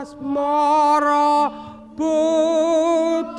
Asmara budaya.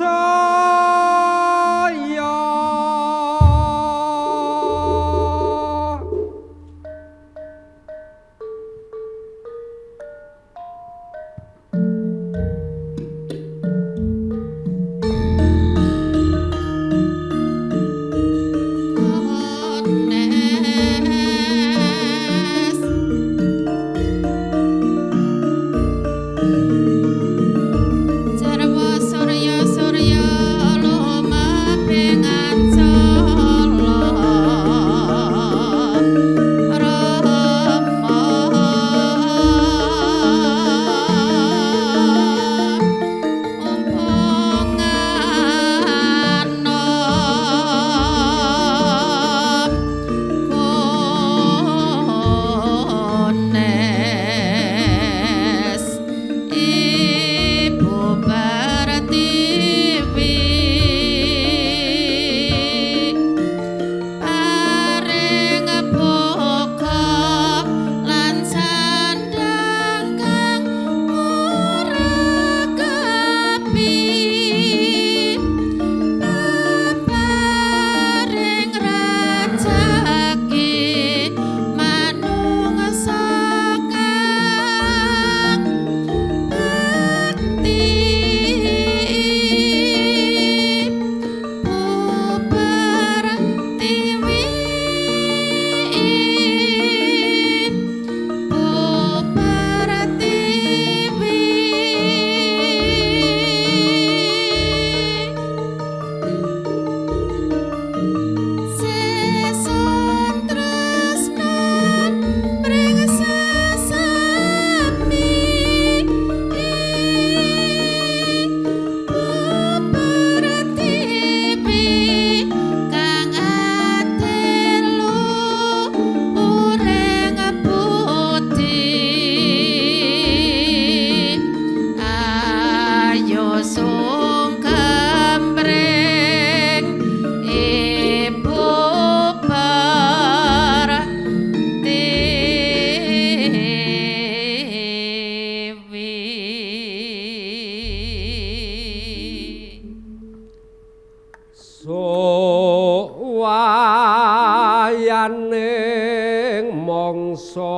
Suwayaning mangsa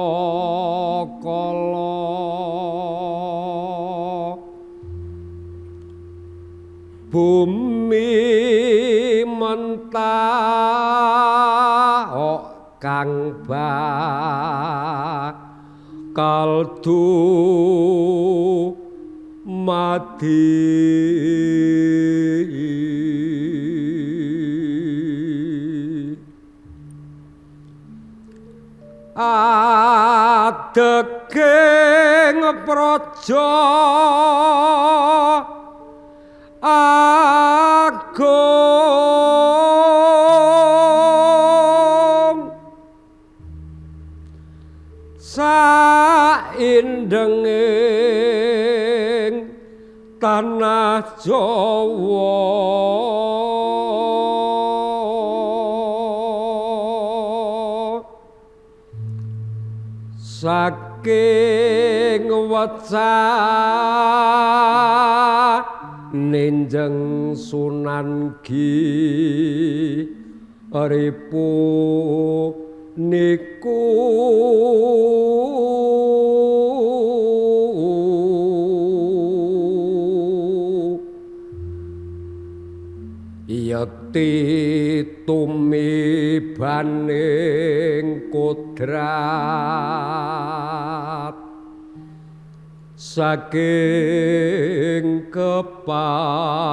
kala bumi mentah kang bakal dumadi. Adeging praja agung saindenging tanah Jawa. Saking wecah ninjeng Sunan Giri niku yekti tumibaning kodrat saking keparenging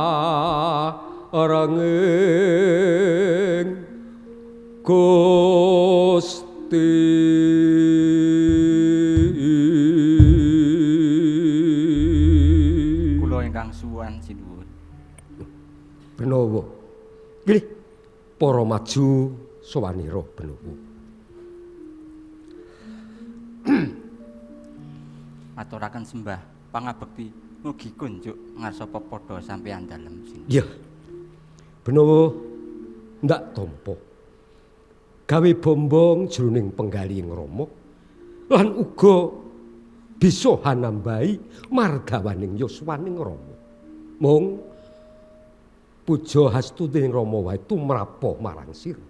Gusti. Kula ingkang suwan sinuwun. Benowo. Nggih, para maju sowanira Benowo. Aturaken sembah pangabekti mugi kunjuk ngarsa pepadha sampeyan dalem sinuwun. Iya. Benowo ndak tampa. Gawe bombong jroning penggalih Rama lan uga Bisa hanambahi margawaning yuswaning Rama. Mung puja hastuting Rama wae tumrapa marang sira.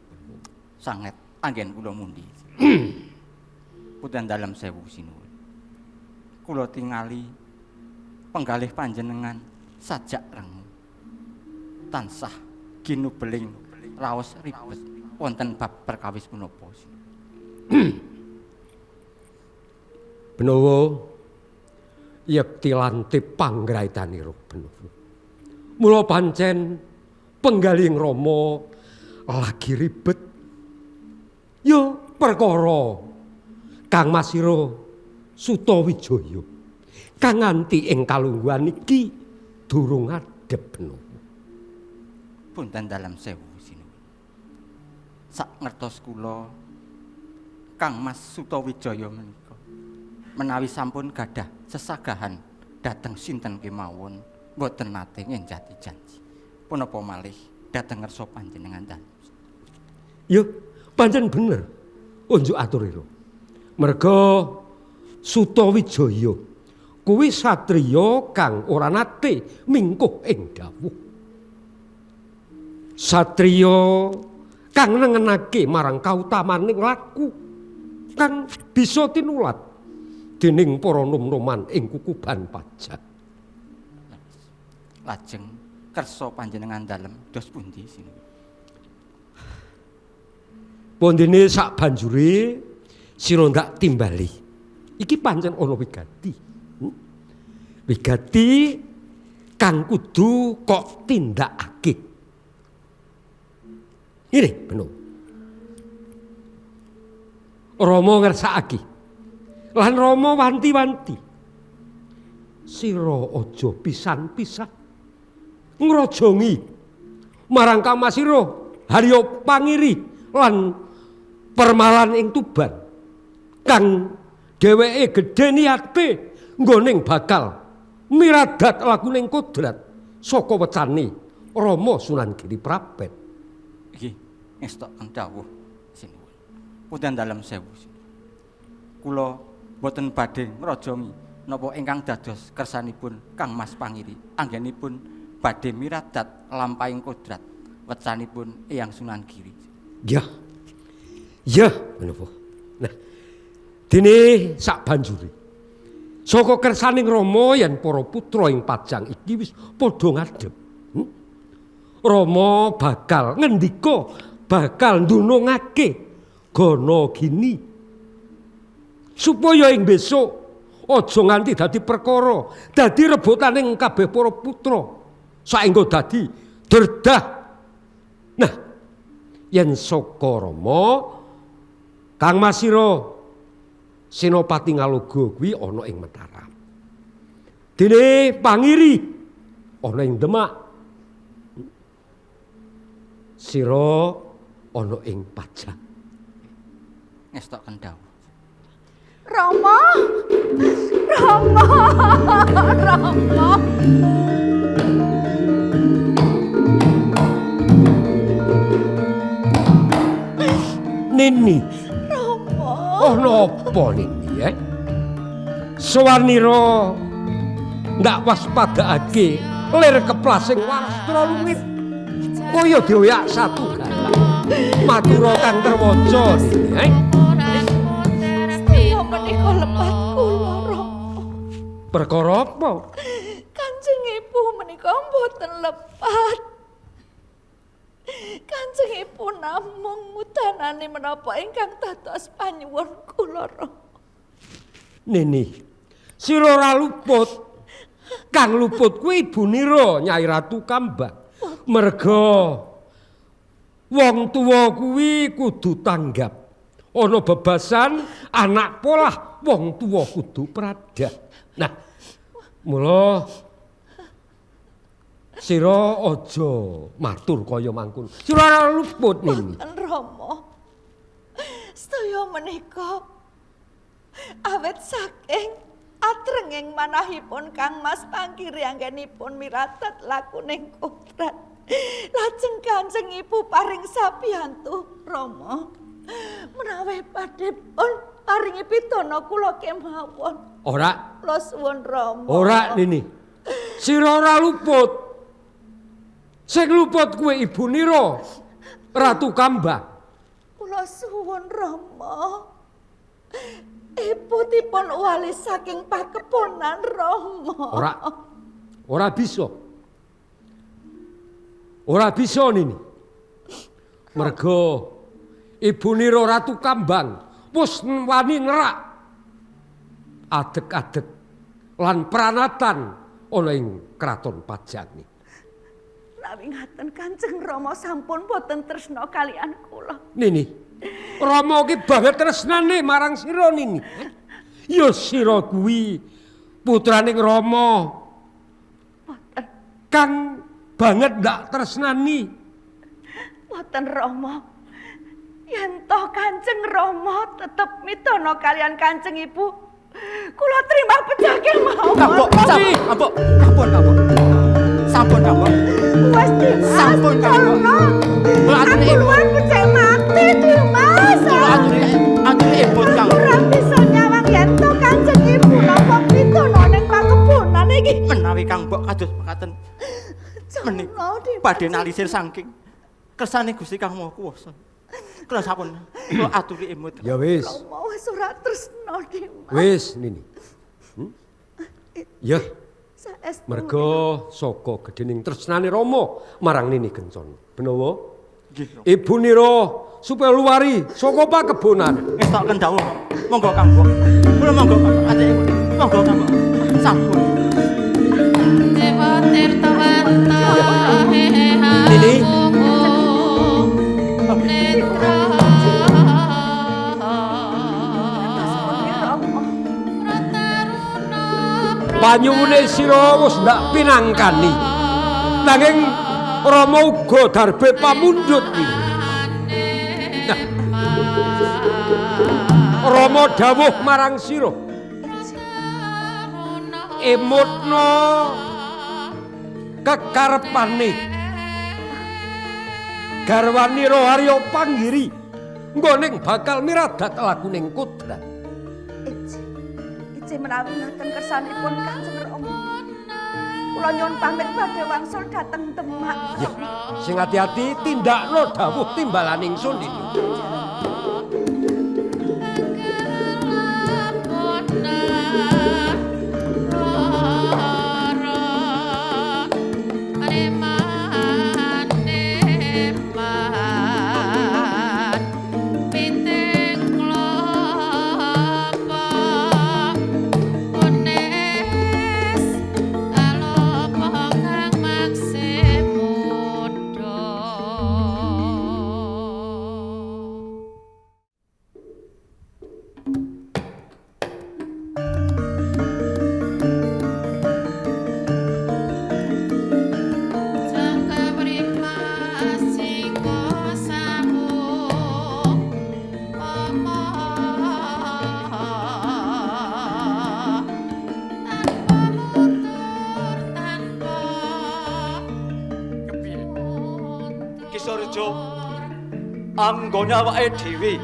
Sanget anggen kula mundi. Putan dalem sewu sinuwun. Kula tingali penggalih panjenengan sajak rengu. Tansah ginubeling raos ribet wonten bab perkawis punapa. Benowo yekti lantip panggraitanira Benowo. Mula pancen penggalih Rama lagi ribet. Ya perkara Kang Masira Sutawijaya kang nganti ing kalungguhan iki durung ngadhep Benowo. Punten dalem sewu sinuwun. Sak ngertos kula Kang Mas Sutawijaya menika menawi sampun gadah sesagahan dhateng sinten kemawon mboten nate ngenjati janji. Punapa malih dhateng ngersa panjenengan dalem. Ya pancen bener unjuk aturira. Merga Sutawijaya kuwi satriya kang ora nate mingkuh ing dawuh. Satriya kang nengenake marang kautamaning laku kang bisa tinulat dening para nom-noman ing kukuban pajak. Lajeng kersa panjenengan dalem dos pundi sinuwun? Pondene sak banjure sira ndak timbali. Iki pancen ana wigati. Wigati kang kudu kok tindakake. Ngene, Beno. Rama ngersakake. Lan Rama wanti-wanti. Sira aja pisan-pisan ngrojongi marang Kang Masira Harya Pangiri lan permalan ing Tuban kang dheweke gedhe niate nggoning bakal miradat lakuning kodrat saka wecane Rama Sunan Giri Prapen. Nggih, ngestokaken dawuh sinuwun. Punten dalem sewu. Kula boten badhe ngrojongi napa ingkang dados kersanipun Kang Mas Pangiri anggenipun badhe miradat lampahing kodrat wecanipun Eyang Sunan Giri. Ya. Ya, menapa. Nah, dene sak banjure saka kersaning Rama yen para putra ing Pajang iki wis padha ngadhep. Rama bakal ngendika, bakal ndunungake gana gini supaya ing besok aja nganti dadi perkara, dadi rebutaning kabeh para putra saengga dadi derdah. Nah, yen saka Rama Kang Masira Senopati Ngaloga kuwi ana ing Mataram. Dene Pangiri ana ing Demak. Sira ana ing Pajang. Ngestokaken dawuh. Rama. Rama. Rama. Nini. Rama. Oh napa nini eh? Sawanira ndak waspadakake lir keplasing wastra lungit kaya dioyak satu galak. Matura kang terwaca nini eh? Sedaya menika lepat kula Rama. Perkara apa? Kanjeng Ibu menika mboten lepat. Kanjeng Ibu namung ngudanani menapa ingkang dados panyuwun kula Rama. Nini, sira ora luput. Kang luput kuwi ibunira Nyai Ratu Kambang. Merga wong tuwa kuwi kudu tanggap. Ana bebasan anak polah wong tuwa kudu pradah. Nah, mula sira aja matur kaya mangkono. Sira ora luput Nini. Mboten Rama. Sedaya menika awet saking atrenging manahipun Kang Mas Pangiri anggenipun miradat lakuning kodrat. Lajeng Kanjeng Ibu paring sabiyantu Rama. Menawi badhe pun Paringi pidana kula kemawon. Ora. Kula suwun Rama. Ora Nini. Sira ora luput. Sing luput kuwi ibu nira Ratu Kambang. Kula suwun Rama. Ibu dipun wali saking pakebonan Rama. Ora. Ora bisa. Ora bisa Nini. Merga ibu nira Ratu Kambang wis wani nerak adeg-adeg lan pranatan ana ing kraton Pajang. Menawi ngaten Kanjeng Rama sampun boten tresna kalian kula. Nini, Rama ki banget tresnane marang sira Nini. Ya sira kuwi putraning Rama. Boten. Kang banget ndak tresnani. Boten Rama. Yen toh Kanjeng Rama tetep midana kalian Kanjeng Ibu, kula terima pecah kemawon. Mbok, sampun, Mbok. Sampun, Mbok. Wes Dimas. Sampun, Mbok. Kula aturi luwih pecah mati Dimas. Kula aturi ebot Kang. Ora bisa nyawang yen toh Kanjeng Ibu napa pidana ning pakebonan iki. Menawi Kang Mbok kados mekaten menika badhe nalisir saking kersane Gusti Kang Maha Kuwasa. Kula sampun kula aturi emut. Ya wis. Rama wis ora tresna Dimas. Wis Nini. Ya. Merga saka gedhening tresnane Rama marang Nini Kencana. Benawa? Nggih. Ibu nira supaya luwari saka pakebonan. Ngestokaken dawuh. Monggo Kang Mbok. Kula monggo Kang. Monggo Kang Mbok. Sampun. Dewa Tirtawanta Nini. Panyuwune sira wis ndak pinangkani. Nanging Rama uga darbe pamundhut iki. Nah. Rama dawuh marang sira. Emutna kekarepane. Garwanira Arya Panggiri nggone bakal miradat lakuning kodrat. Ije menawi ngaten kersanipun Kanjeng Rama. Kula nyuwun pamit badhe wangsul dhateng Demak. Ya, sing ati-ati tindakno dawuh timbalan ingsun iki. Anggone awake dhewe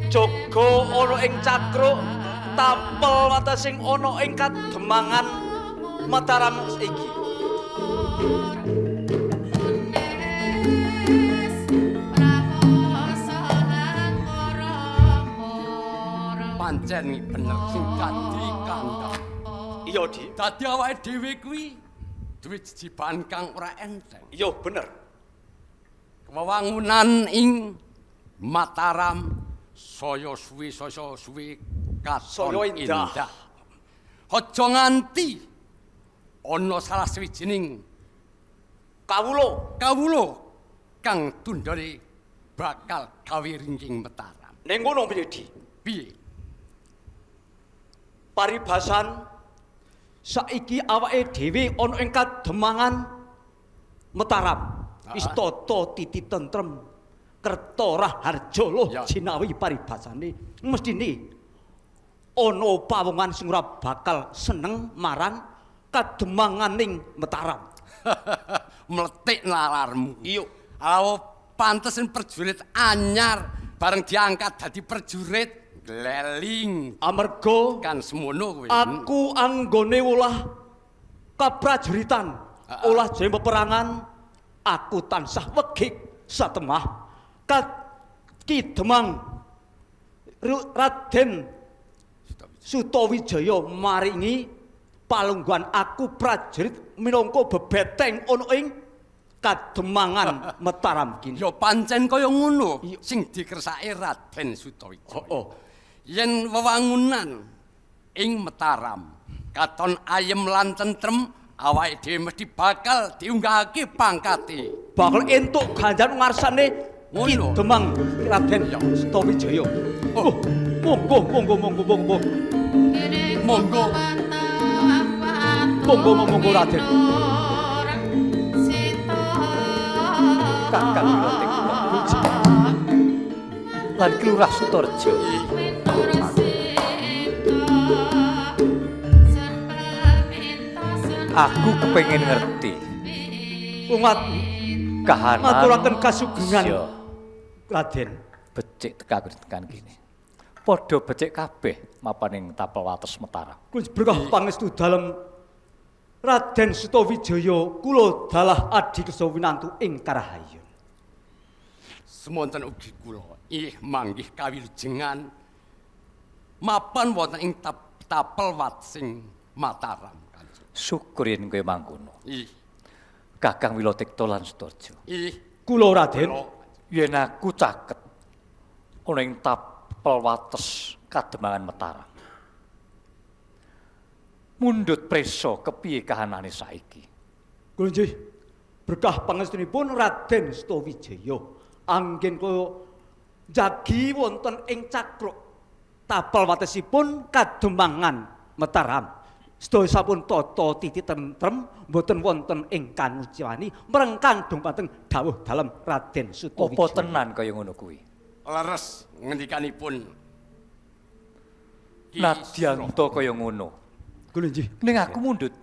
jaga ana ing cakruk tapel watesing ana ing kademangan Mataram iki. Pancen bener sing dadi kandhang. Iya, Di. Dadi awake dhewe kuwi duwe jejiban kang ora enteng. Iya, bener. Wewangunan ing Mataram saya suwe katon indah. Aja nganti ana salah sawijining kawula kang tundhone bakal gawe ringking Mataram. Ning ngono piye, Di? Piye? Paribasan saiki awake dhewe ana ing kademangan Mataram. Istata titi tentrem kerta raharja loh jinawi paribasane mestine ana pawongan sing ora bakal seneng marang kademanganing Mataram. Mletik nalarmu. Iya. Awo pantes prajurit anyar bareng diangkat dadi prajurit Gleling Amarga kan semono kowe. Aku anggone olah kaprajuritan, olah jroning peperangan, aku tansah wegik satemah Ki Demang Raden Sutawijaya maringi palungguhan aku prajurit minangka bebeteng ana ing Kademangan Mataram kini. Ya pancen kaya ngono sing dikersake Raden Sutawijaya. Heeh. Yen wewangunan ing Mataram katon ayem lan tentrem, awake dhewe mesti bakal diunggahake pangkate. Bakal entuk ganjaran ngarsane Ki Demang Raden Sutawijaya. Oh, monggo monggo monggo monggo. Monggo. Monggo monggo Raden. Kakang Wilotikta lan Kelurah Sutorejo. Aku kepengin ngerti umat kahanan ngaturaken kasugengan Raden. Becik tekan kene. Padha becik kabeh mapan ing tapel wates Mataram. Kula berkah pangestu dalem Raden Sutawijaya kula dalah adi kersa winantu ing Karahayun. Semonten ugi kula ih manggih kawilujengan mapan wonten ing tapel watesing Mataram. Syukur yen kowe mangkono. Ih. Kakang Wilotikta lan Sutorejo. Ih, kula Raden yen aku caket ana ing tapel wates Kademangan Mataram. Mundhut prisa kepiye kahanane saiki? Kula nggih berkah pangestunipun Raden Sutawijaya anggen kula jagi wonten ing cakruk tapel watesipun Kademangan Mataram. Sedaya sampun tata titi tentrem mboten wonten ing kanuciwani mrengkang dumateng dawuh dalem Raden Sutawijaya. Apa tenan kaya ngono kuwi? Leres ngendikanipun Nadyanto kaya ngono. Kula nggih. Ning aku mundhut.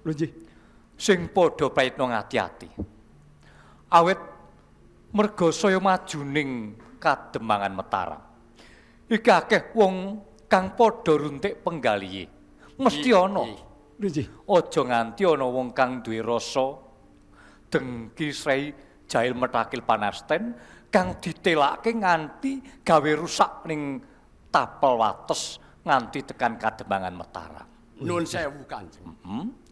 Lho nggih. Sing padha prayitna ngati-ati. Awit merga saya majuning Kademangan Mataram. Iki akeh wong kang padha runtik penggalihe. Mesti ana. Nggih. Aja nganti ana wong kang duwe rasa dengki srei jahil metakil panasten kang ditelake nganti gawe rusak ning tapel wates nganti tekan Kademangan Mataram. Nuwun sewu Kanjeng.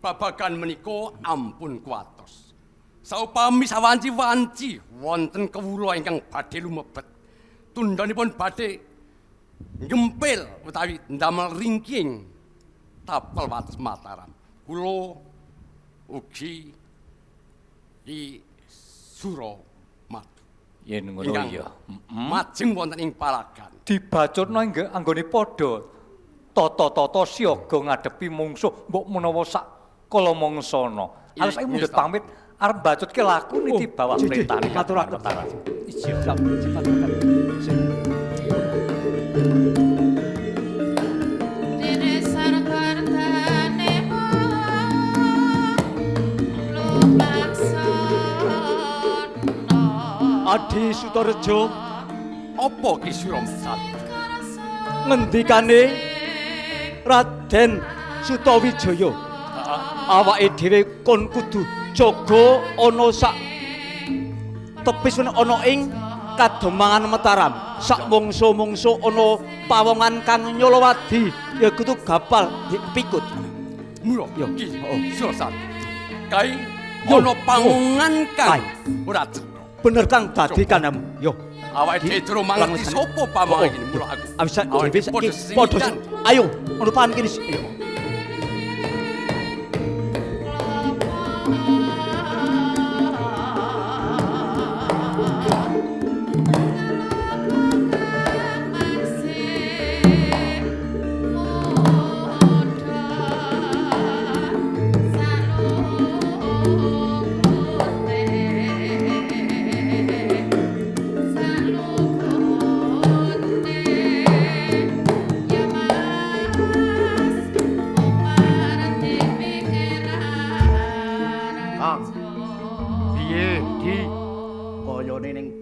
Babagan menika ampun kuwatos. Saupami sawanci-wanci wonten kawula ingkang badhe lumebet, tundhanipun badhe ngempil utawi ndamel ringking tapel wates Mataram. Kula ugi Ki Suramadu. Yen ngono ya. Majeng wonten ing palagan. Dibacutna anggone padha tata-tata siaga ngadepi mungsuh mbok menawa sak kala mangsana. Arep saiki mundhut pamit arep mbacutke laku niti bawah perintahane ngaturaken. Iya. Adi Sutorejo, apa Ki Suramsat? Ngendikane Raden Sutawijaya, awake dhewe kon kudu jaga ana sak tepis ana ing Kademangan Mataram. Sak mangsa-mangsa ana pawongan kang nyolowadi ya kudu gapal pikut. Mula Ki Suramsat, kae ana pangongan kang ora bener kang dadi kandhamu. Yo awake dhewe durung mangerti sapa pamong iki mula aku. Awake dhewe padha ayo ono pan kene. Ayo.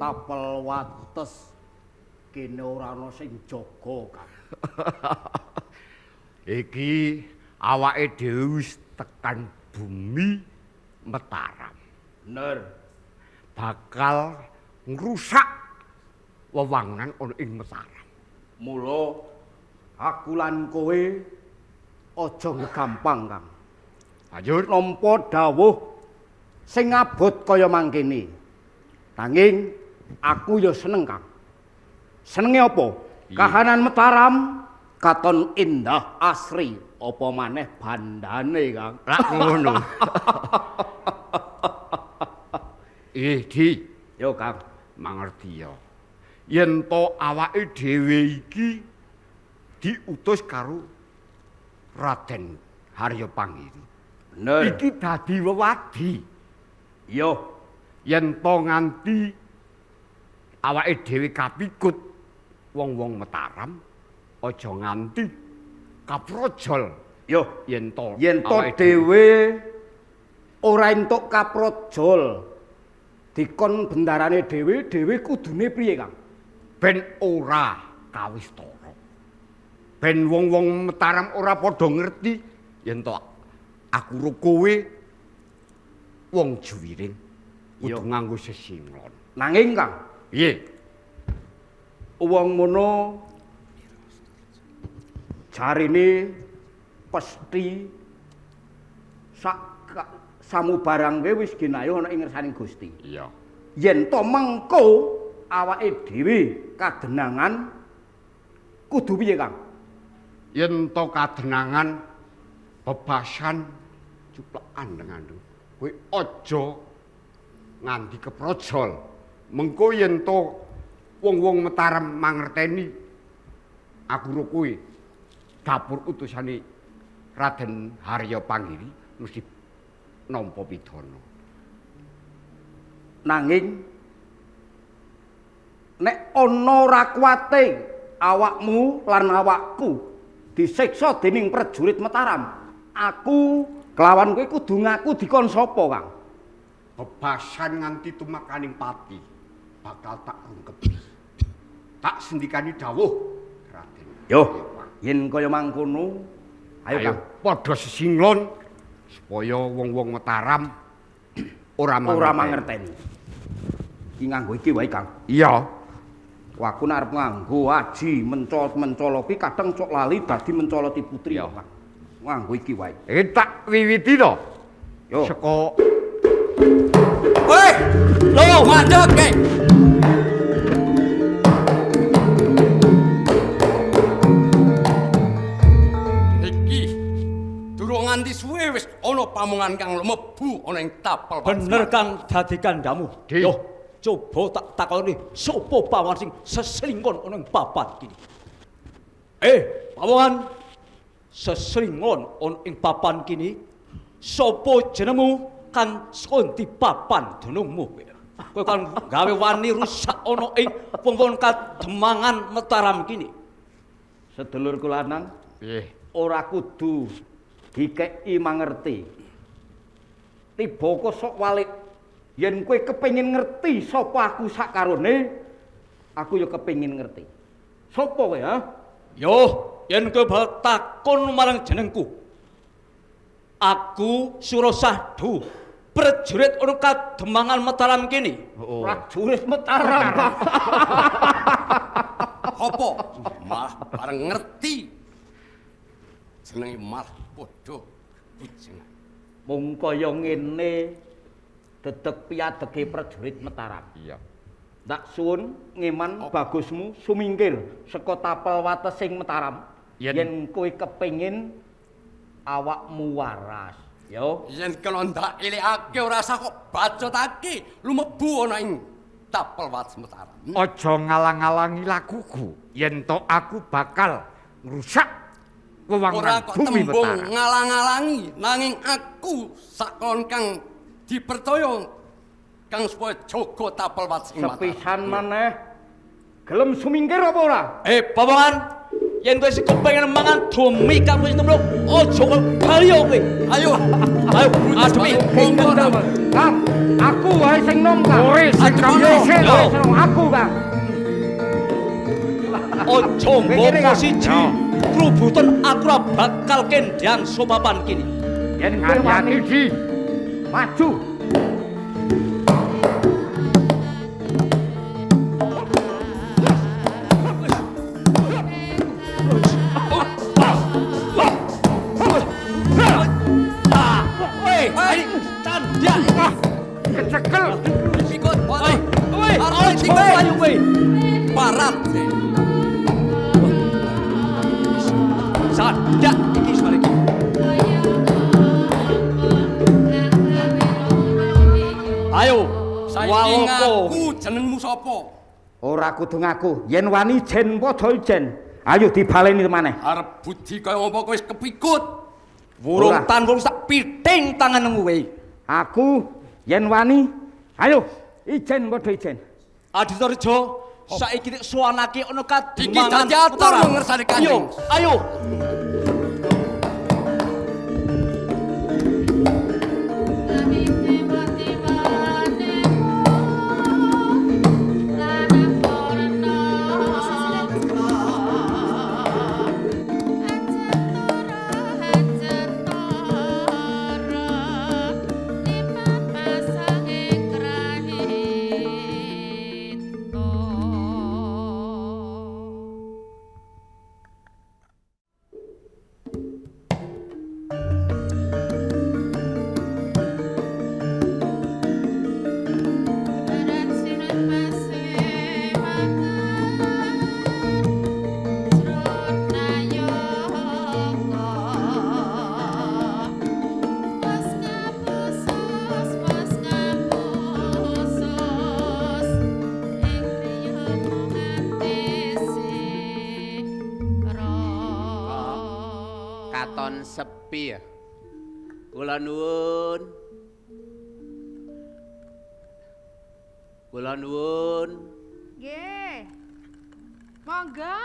Tapel wates kene ora ana sing jaga, Kang. Iki awake dhewe wis tekan bumi Mataram. Bener. Bakal ngrusak wewangunan ana ing Mataram. Mula aku lan kowe aja ngegampang, Kang. Banjur nampa dawuh sing abot kaya mangkene. Nanging aku ya seneng, Kang. Senenge apa? Kahanan Mataram katon indah asri, apa maneh bandane, Kang. Lak ngono. Di. Yo, Kang, mangerti ya. Yen to awake dhewe iki diutus karo Raden Harya Panggiri. Bener. Iki dadi wewadi. Yo, yen to nganti awake dhewe kapikut wong-wong Mataram aja nganti kaprojol. Yo, yen to dhewe ora entuk kaprojol. Dikon bendarane dhewe, dhewe kudune piye, Kang? Ben ora kawistara. Ben wong-wong Mataram ora padha ngerti yen to aku ro kowe wong juwiring kudu nganggo sesinglon. Nanging, Kang, piye? Wong mono jarine pesti sak samubarang kowe wis ginayuh ana ing ngersaning Gusti. Iya. Yen to mengko awake dhewe kadenangan kudu piye, Kang? Yen to kadenangan bebasan cuplekan dengan kowe aja nganti keprojol. Mengko yen to wong-wong Mataram mangerteni aku ro kowe dapur utusane Raden Harya Panggiri mesti nampa pidana. Nanging nek ana ora kuwate awakmu lan awakku disiksa dening prajurit Mataram, aku kelawan kowe kudu ngaku dikon sapa, Kang? Bebasan nganti tumakaning pati bakal tak rungkepi. Tak sendikani dawuh Raden. Yo, yen kaya mangkono, ayo Kang, padha sesinglon supaya wong-wong Mataram ora mangerteni. Iki nganggo iki wae, Kang. Iya. Aku nek arep nganggo aji mencol-mencol iki kadang cok lali dadi mencoloti putri, Kang. Nganggo iki wae. Iki tak wiwiti to. Yo. Saka Woi, lho mandek e. Iki durung nganti suwe wis ana pamongan kang lumebu ana ing tapel. Bener, Kang, dadi kandhamu. Yo, coba tak takoni sapa pawon sing seslingkon ana ing papan kini. Pawon seslingon ana ing papan kini. Sapa jenengmu kang saka ndi papan dunungmu? Kowe kan gawe wani rusak ana ing wong-wong kademangan Mataram kini. Sedulurku lanang, piye? Ora kudu dikeki mangerti. Tiba kosok walik. Yen kowe kepengin ngerti sapa aku sakarone, aku ya kepengin ngerti. Sapa kowe, ha? Yo, yen kowe bakal takon marang jenengku. Aku Surasahdu, prajurit ana kademangan Mataram kini. Prajurit Mataram. Apa? Malah bareng ngerti. Jenenge malah padha bujengan. Mung kaya ngene dedeg piadege prajurit Mataram. Iya. Tak suwun ngeman bagusmu sumingkir saka tapel watesing Mataram. Yen kowe kepengin awakmu waras, yo. Yen kena ndak elekake ora usah kok bacotake lumebu ana ing tapel wates Mataram. Aja ngalang-alangi lakuku yen to aku bakal ngrusak wewangunan bumi Mataram. Ngalang-alangi nanging aku sakon kang dipercaya kang supaya jaga tapel wates ing Mataram. Sepisan maneh gelem sumingkir apa ora? Pawongan, yen kowe sing kepengin mangan domi kang wis nemluk, aja kok bali kowe. Ayo, ayo adepi. Kang, aku wae sing nom, Kang. Kowe sing nom dhisik. Aku, Kang. Aja mboko siji. Trubutan aku ora bakal kendhang sopapan kini. Yen kowe wani maju. Kecekel. Ikut. Woi, ayo kowe. Parat. Sadak iki soal iki. Ayo, saiki ngaku jenengmu sapa? Ora kudu ngaku. Yen wani ijen padha ijen. Ayo dibaleni maneh. Arep budi kaya ngopo kowe wis kepikut. Wurung tan wurung sak piting tanganmu kowe. Aku yen wani, ayo ijen padha ijen. Aditarja, saiki nek sowanake ana kademangan. Iki dadi atur ngersane Kanjeng. Ayo, ayo. Katon sepi ya. Kula nuwun. Kula nuwun. Nggih. Monggo.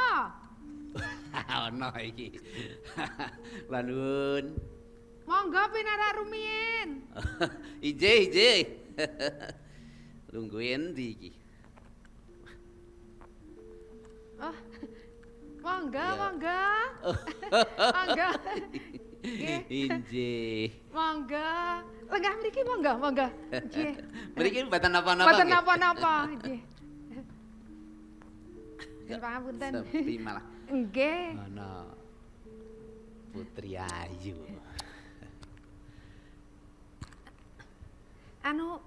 Ana iki. Kula nuwun. Monggo pinarak rumiyin. Ije, ije. Lungguhe endi iki? Oh. Monggo, monggo. Monggo. Nggih. Injih. Monggo. Lenggah mriki monggo, monggo. Nggih. Mriki mboten napa-napa. Mboten napa-napa, nggih. Pangapunten. Sepi malah. Nggih. Ana Putri Ayu. Anu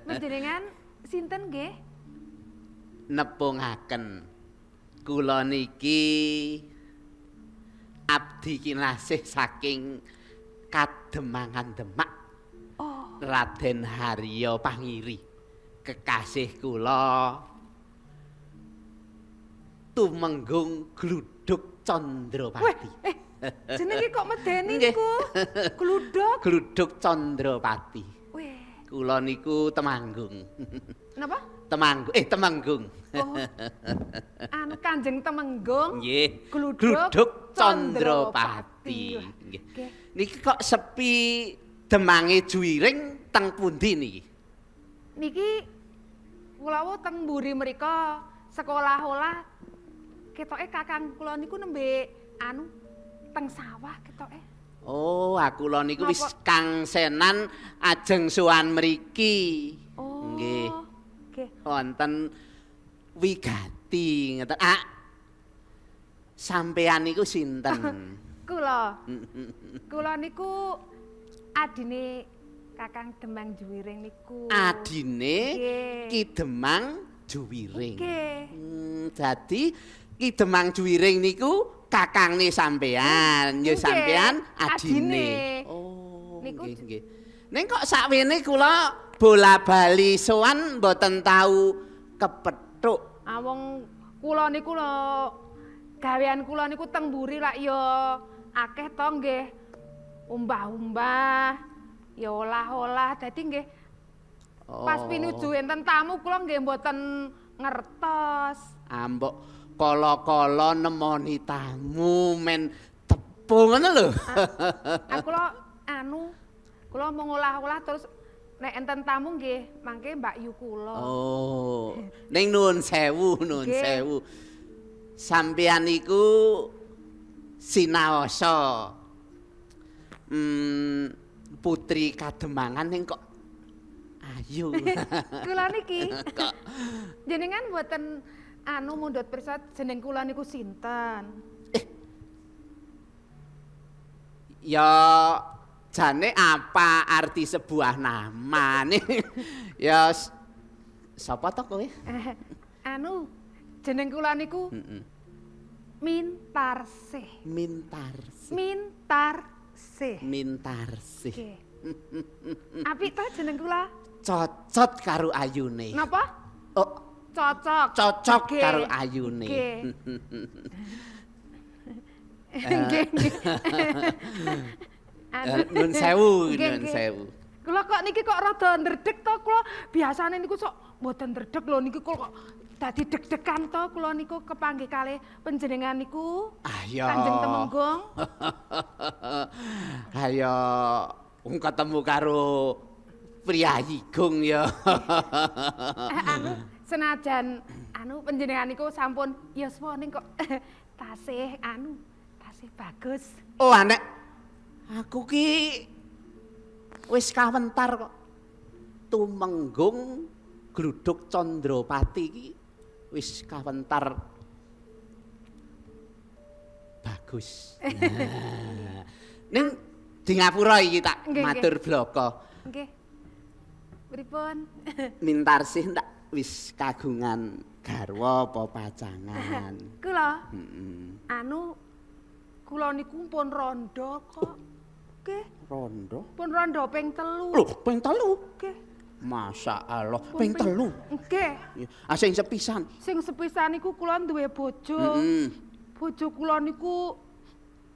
panjenengan sinten nggih? Nepungaken kula niki abdi kinasih saking Kademangan Demak. Oh. Raden Harya Pangiri kekasih kula Tumenggung Gluduk Candropati. Weh, jenenge kok medeni niku? Gluduk. Gluduk Candropati. Weh. Kula niku Temanggung. Napa? Temanggung, Temenggung. Oh. Anu Kanjeng Temenggung. Nggih. Gluduk Candropati. Nggih. Niki kok sepi demange juwiring teng pundi niki? Niki kula wau teng mburi mriko sekolah-olah ketoke kakang kula niku nembe anu teng sawah ketoke. Oh, aku kula niku wis kangsenan ajeng sowan mriki. Oh. Nggih. Nggih. Wonten wigati ngeten. Ah. Sampeyan niku sinten? Kula. Kula niku adine Kakang Demang Juwiring niku. Adine Ki Demang Juwiring. Nggih. Dadi Ki Demang Juwiring niku kakangne sampean, ya sampean adine. Oh, niku nggih nggih. Ning kok sakwene kula bola-bali sowan mboten tau kepethuk. Ah wong kula niku lho gawean kula niku teng mburi lak ya akeh to nggih. Umbah-umbah, ya olah-olah dadi nggih. Pas pinuju enten tamu kula nggih mboten ngertos. Ambok kala-kala nemoni tamu men tepung ngono lho. Aku kula anu kula mau ngolah-olah terus Nek enten tamu nggih, mangke Mbak Yu kula. Oh, ning nuwun sewu, nuwun sewu. Sampeyan iku sinaosa. Putri Kademangan ning kok ayu. Kula niki. Jenengan mboten anu mundhut pirsa jeneng kula niku sinten? Ya jane apa arti sebuah nama nih? Ya sapa to kowe? Anu jeneng kula niku Mintarsih. Mintarsih. Mintarsih. Mintarsih. Nggih. Apik to jeneng kula? Cocot karo ayune. Napa? Oh, cocok. Cocok karo ayune. Nggih. Nggih. Nun sewu, nun sewu. Kula kok niki kok rada ndredeg to kula biasane niku sok mboten ndredeg lho niki kula kok dadi deg-degan to kula niku kepanggih kalih panjenengan niku. Ayo. Kanjeng Temenggung. Ayo wong ketemu karo priyayi gung ya. Anu senajan anu panjenengan niku sampun yuswa ning kok tasih anu tasih bagus. Oh anek aku ki wis kawentar kok. Tumenggung Gluduk Candropati ki wis kawentar bagus. Nah, ning di ngapura iki tak matur bloko. Nggih. Pripun? Mintarsih ndak wis kagungan garwa apa pacangan? Kula. Anu kula niku pun rondo kok. Nggih. Rondo? Pun rondo ping 3. Lho, ping 3? Nggih. Masya Allah, ping 3. Nggih. Ah sing sepisan. Sing sepisan niku kula duwe bojo. Bojo kula niku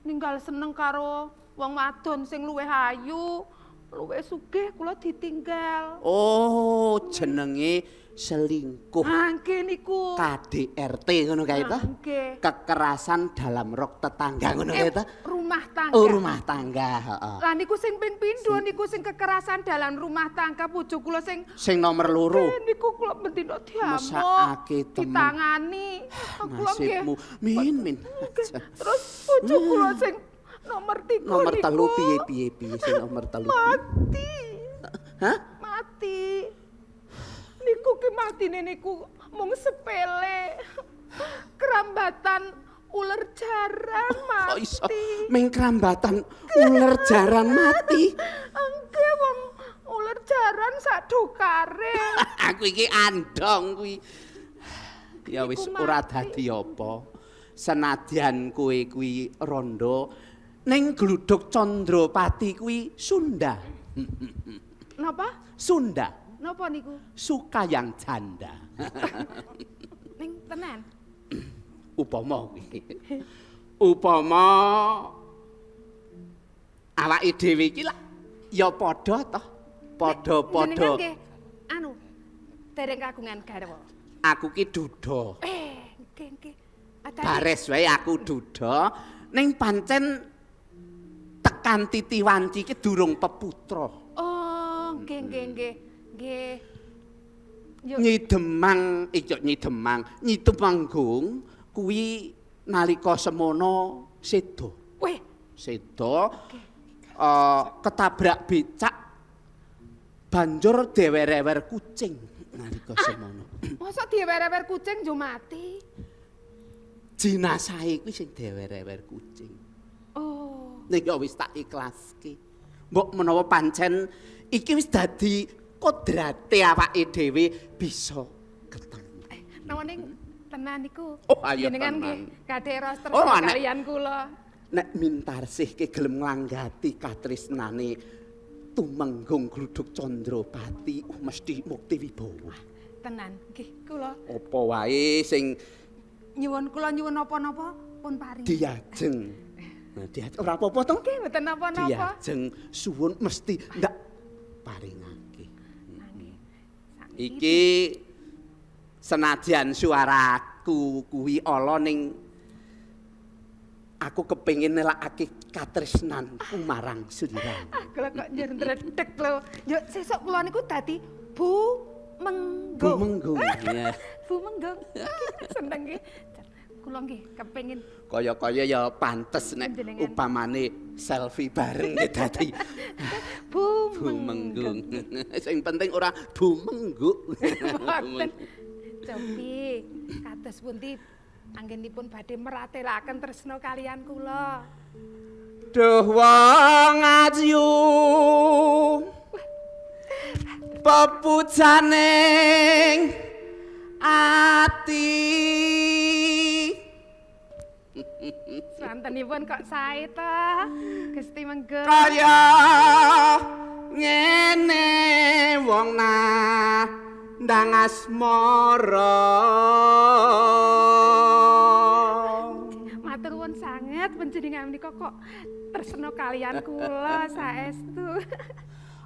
ninggal seneng karo wong wadon sing luwih ayu, luwih sugih, kula ditinggal. Oh, jenenge selingkuh. Nggih niku. KDRT ngono kae ta? Nggih. Kekerasan dalam rok tetangga ngono kae ta? Rumah tangga. Oh, rumah tangga, heeh. Lah niku sing ping pindho niku sing kekerasan dalam rumah tangga bojo kula sing sing nomor 2. Niku kula bendina diamuk. Mesakake temen. Ditangani. Kula nggih. Nasibmu min. Terus bojo kula sing nomor 3 nomor 3 piye piye sing nomor 3? Mati. Hah? Mati. Niku ki matine niku mung sepele. Kerambatan uler jaran mati. Kok iso ming kerambatan uler jaran mati? Nggih wong uler jaran sak dokare. Aku iki andong kuwi. Ya wis ora dadi apa. Senadyan kowe kuwi rondo ning Gluduk Candropati kuwi Sunda. Napa? Sunda. Napa niku? Suka yang janda. Ning tenan. Upama kuwi. Upama awake dhewe iki lak ya padha toh. Padha-padha. Jenengan nggih anu dereng kagungan garwa. Aku ki duda. Nggih nggih. Bares wae aku duda ning pancen tekan titi wanci ki durung peputra. Oh, nggih nggih nggih. Nggih. Nyi Demang, iki Nyi Demang, Nyi Tumenggung kuwi nalika semono seda. Weh, seda ketabrak becak banjur dewer-ewer kucing nalika semono. Mosok diewer-ewer kucing yo mati? Jinasahe kuwi sing dewer-ewer kucing. Oh. Nek ya wis tak ikhlaske. Mbok menawa pancen iki wis dadi kodrate awake dhewe bisa ketemu. Napa ning tenan niku? Oh, ayo jenengan nggih kadhe roster kalian kula. Nek Mintarsih ki gelem nglanggati katresnane Tumenggung Gluduk Candropati mesti mukti wibawa. Tenan nggih kula. Apa wae sing nyuwun kula nyuwun napa-napa pun paring. Diajeng. Nah, diajeng ora apa-apa to? Nggih mboten napa-napa. Diajeng suwun mesti ndak paringake. Iki senajan suaraku kuwi ala ning Aku kepengin nelakake katresnanku marang sliramu. Ah, kula kok njur ndredeg lho. Yo sesuk kula niku dadi Bu Menggung. Bu Menggung. Ya. Bu Menggung. Seneng nggih. Kula nggih kepengin kaya-kaya ya pantes nek upamane selfie bareng nggih dadi Bu Menggung. Sing penting ora Bu Mengguk. Mboten. Cobi kados pundi anggenipun badhe meratelaken tresna kalian kula. Duh wong ayu pepujaning ati. Swantenipun kok sae to, Gusti Menggung. Kaya ngene wong nandang asmara. Matur nuwun sanget panjenengan menika kok tresna kalian kula saestu.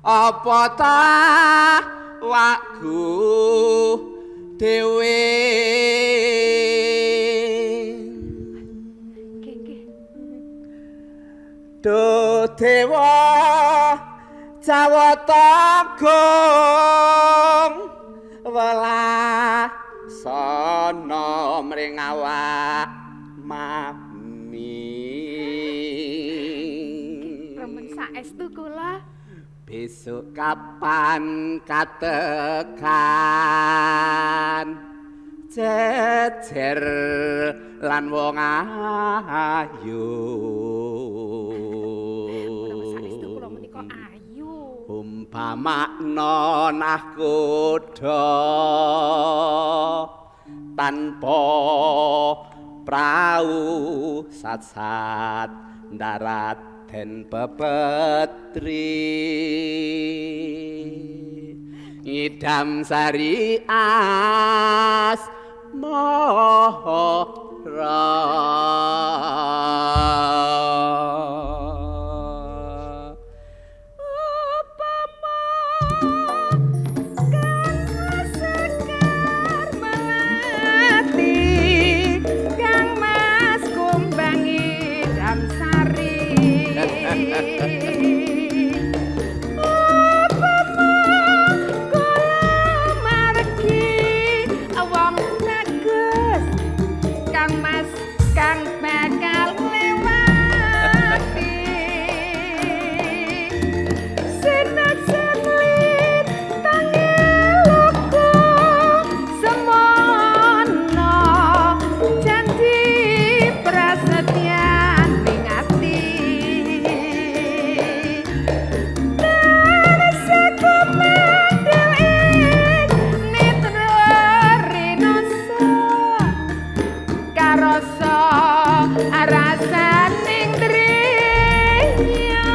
Apa ta wakku dhewe? Nggih, nggih. Duh dewa Jawata Gong welasana mring awak mami. Remen saestu kula. Besok kapan katekan jejer lan wong ayu. Saestu kula menika ayu. Umpamakna nahkoda tanpa prau sat-sat ndarat den pepetri ngidam sari as mohora. Upama kang sekar melati kang mas kumbang idam sari. Upama kula margi wong bagus kang mas kang bakal nglewati. Senajan lintange luka semono janji prasetyan ning ati. Tarsa kumandel ing netra rinasa karasa rasaning driya.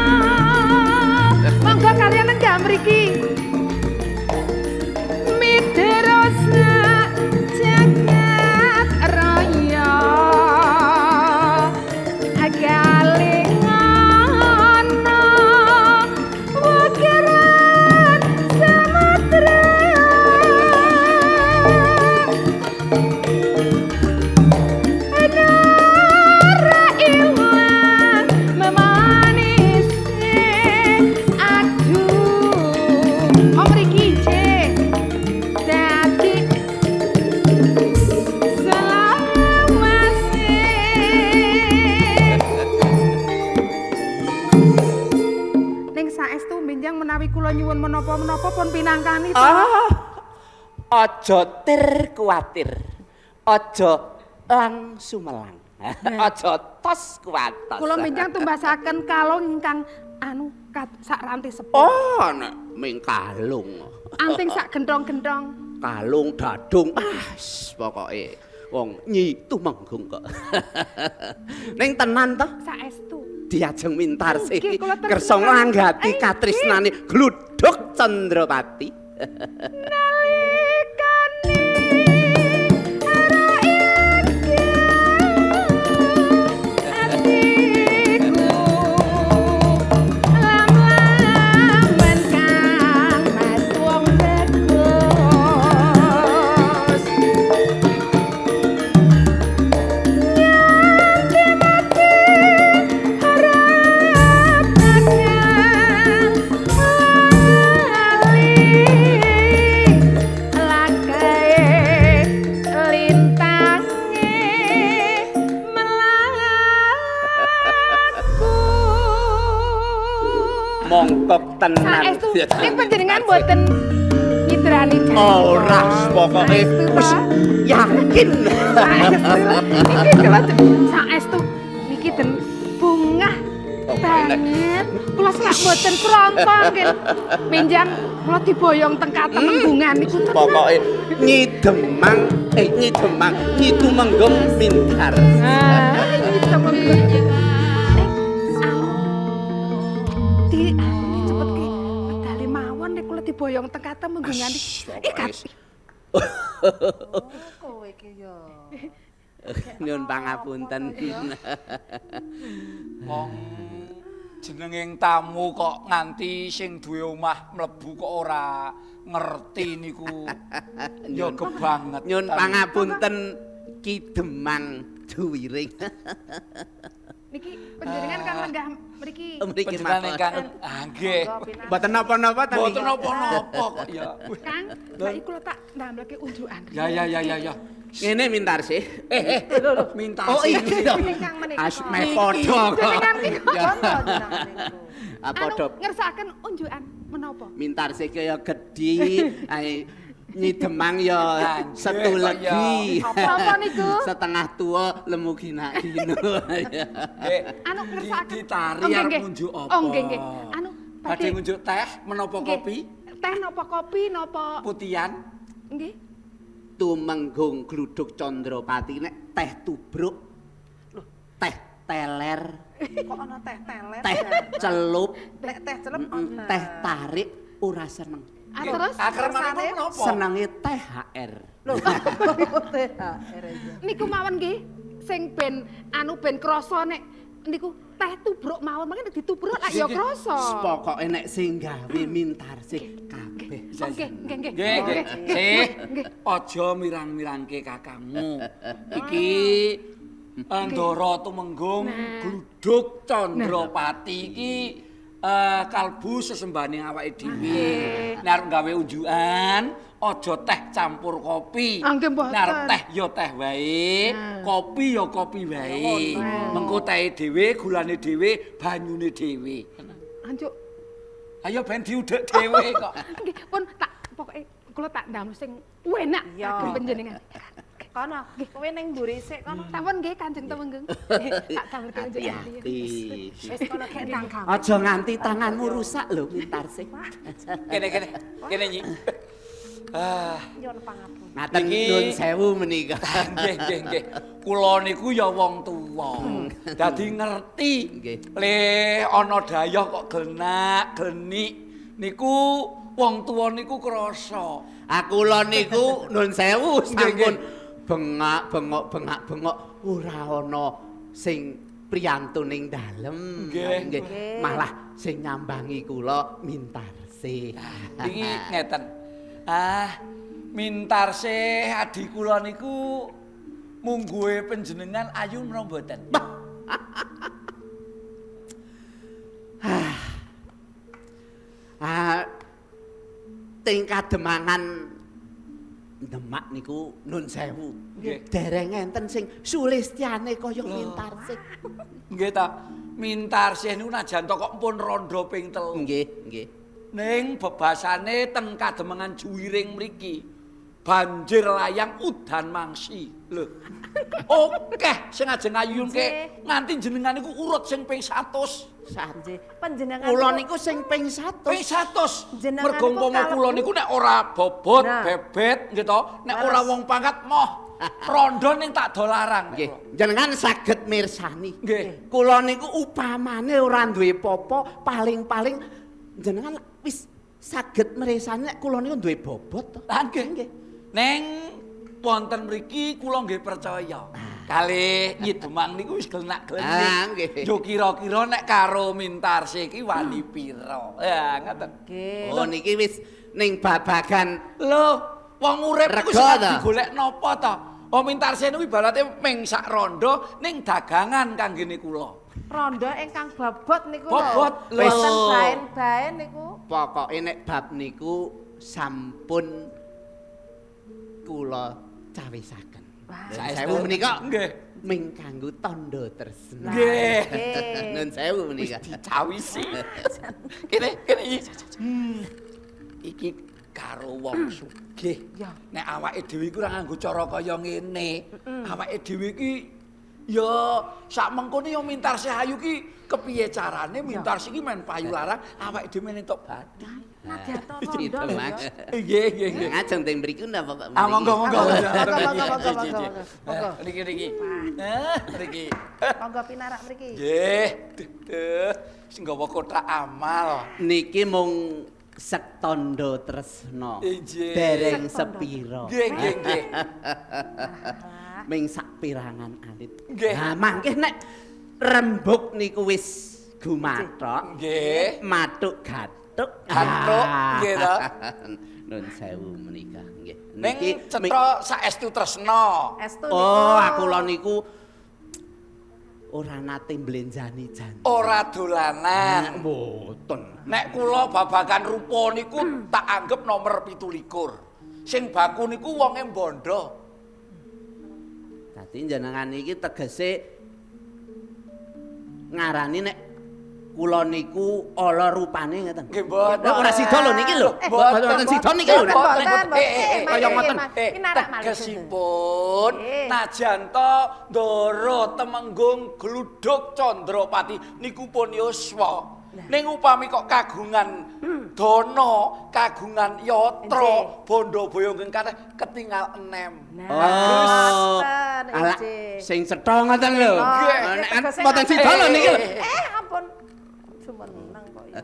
Monggo kalian nenggah mriki. Midrosna jagat raya agalingana wakiran samudra. Nara ilang memanise aduh. Oh mriki nggih. Dadi selawase. Ning saestu benjang menawi kula nyuwun menapa-menapa pun pinangkani to. Ah, aja tir kuwatir, aja lang sumelang, aja tos kuwatos. Kula benjang tumbasaken kalung ingkang anu sak ranti sepuh. Oh, nek ming kalung. Anting sak gendong-gendong. Kalung dadung, ah, pokoke wong Nyi Tumenggung kok. Ning tenan to? Saestu. Diajeng Mintarsih Nggih, kula tresna kersa kali. nglanggati Nggih. katresnane gludhug Chandrapati. Nalikane ara atiku lam-lamen kang mas wong bagus. Nyanti mati Mongkok tenan. Saestu ning panjenengan mboten nyidrani janji. Ora, pokoke wis yakin. Saestu. Niki kula saestu niki den bungah banget. Kula selak mboten kranta nggih. Menjang kula diboyong teng katemenggungan niku tenan. Pokoke nyidemang, nyidemang, nyitumenggung mintar. Ah, nyitumenggung. Di cepet ki medali mawon nek kula diboyong teng katemenggungan iki. Kowe iki ya. Nyun pangapunten. Wong jenenging tamu kok nganti sing duwe omah mlebu kok ora ngerti niku. Ya kebanget. Nyun pangapunten Ki Demang Juwiring. Niki panjenengan kang lenggah mriki. Panjenengan ingkang nggih. Mboten napa-napa ta niki. Mboten napa-napa kok ya. Kang, lha kula tak ndamelke unjukan. Ya ya ya ya ya. Ngene Mintarsih. Mintarsih. Oh iki to. Asme padha kok. Ah padha. Ngersakaken unjukan menapa? Mintarsih kaya gedhi, Nyi Demang ya setu legi. Apa niku? Setengah tua lemu gina-gino. Anu ngersakaken ditari arep ngunjuk apa? Oh nggih nggih. Anu badhe ngunjuk teh menapa kopi? Teh napa kopi napa putihan? Nggih. Tumenggung Gluduk Candrapati nek teh tubruk, teh teler, kok ana teh teler, teh celup, nek teh celup ana, teh tarik ora seneng. Ah terus akremane menapa? Senenge teh HR. Lho, THR aja. Niku mawon nggih sing ben anu ben krasa nek niku teh tubruk mawon, mangke ditubruk lak ya krasa. Pokoke nek sing gawe Mintarsih kabeh. Nggih, nggih, nggih. Nggih, nggih. Aja mirang-mirangke kakangmu. Iki Ndara Tumenggung Gluduk Candrapati iki kalbu sesembahane awake dhewe. Nek arep gawe unjukan, aja teh campur kopi. Nek arep teh ya teh wae, kopi ya kopi wae. Mengko tehe dhewe, gulane dhewe, banyune dhewe. Anjuk. Ayo ben diudhek dhewe kok. Nggih, pun tak pokoke kula tak ndamel sing enak kagem panjenengan. Kono, kowe ning mburi sik kono. Sampun nggih Kanjeng Tumenggung. Tak damelke unjukan. Wis kono gek ndang gawe. Aja nganti tanganmu rusak lho Mintarsih. Kene kene. Kene Nyi. Ah, nyuwun pangapunten. Ngaten nuwun sewu menika. Nggih nggih nggih. Kula niku ya wong tuwa. Dadi ngerti. Le ana dayah kok glenak, glenik niku wong tuwa niku krasa. Ah kula niku nuwun sewu sampun bengak bengok bengak bengok ora ana sing priyantun ning dalem. Nggih. Malah sing nyambangi kula Mintarsih. Niki ngeten. Ah, Mintarsih adi kula niku mungguhe panjenengan ayu menapa mboten? Ah, teng kademangan Demak niku nun sewu. Dereng enten sing sulistyane kaya Mintarsih. Nggih ta. Mintarsih niku najan to kok pun rondo ping 3. Nggih, nggih. Ning bebasane teng kademangan Juwiring mriki. Banjir layang udan mangsi. Lho. Okeh sing ajeng ngayunke nganti jenengan niku urut sing ping 100. Nggih. Panjenengan kula niku sing ping 100. Ping 100. Mergo umpama kula niku nek ora bobot, bebet nggih to, nek ora wong pangkat moh rondo ning tak do larang. Nggih. Jenengan saged mirsani. Nggih. Kula niku upamane ora duwe apa-apa, paling-paling jenengan wis saged mirsani nek kula niku duwe bobot to. Lah nggih. Neng wonten mriki kula nggih percaya. Kalih Nyi Demang niku wis glenak-glenik. Yo kira-kira nek karo Mintarsih iki wani pira. Ya ngoten. Oh niki wis ning babagan. Lho, wong urip iku sing digolek napa to? Oh Mintarsih niku ibarate ming sak rondo ning dagangan kanggene kula. Rondo ingkang bobot niku lho. Bobot lho. Boten baen-baen niku. Pokoke nek bab niku sampun kula cawisaken. Saestu menika nggih. Ming kanggo tandha tresna. Nggih. Nun sewu menika. Wis dicawisi. Kene kene iki. Iki karo wong sugih. Nek awake dhewe iku ora nganggo cara kaya ngene. Awake dhewe iki ya sak mengkone ya Mintarsih ayu ki kepiye carane Mintarsih iki men payu larang awake dhewe men entuk bathi. Nadyan to rondo lho ya. Nggih nggih nggih. Ngajeng teng mriku napa Pak? Ah monggo monggo. Monggo monggo monggo. Monggo. Niki niki. Niki. Monggo pinarak mriki. Nggih. Duh, sing nggawa kotak amal. Niki mung setandha tresna. Injih. Dereng sepira. Nggih nggih nggih. Ming sapirangan alit. Nggih. Lah mangke nek rembug niku wis gumathok. Nggih. Mathuk gathuk. Gathuk, nggih ta. Nun sewu menika nggih. Ning cetha saestu tresna. Estu niku. Oh, aku lho niku ora nate mblenjani janji. Ora dolanan. Mboten. Nek kula babagan rupa niku tak anggep nomor 27. Sing baku niku wonge bondo. Dadi jenengan iki tegese ngarani nek kula niku ala rupane ngeten. Nggih mboten. Ora sida lho niki lho. Mboten sida niki lho. Mboten, Kaya ngoten. Tegesipun najan to Ndara Temenggung Gluduk Candropati niku pun yuswa. Ning upami kok kagungan dana, kagungan yatra, bondo boyo ingkang kathah ketinggal enem. Oh. Ala sing cetha ngoten lho. Nek mboten sida lho niki lho. Ampun. Jumeneng kok ya.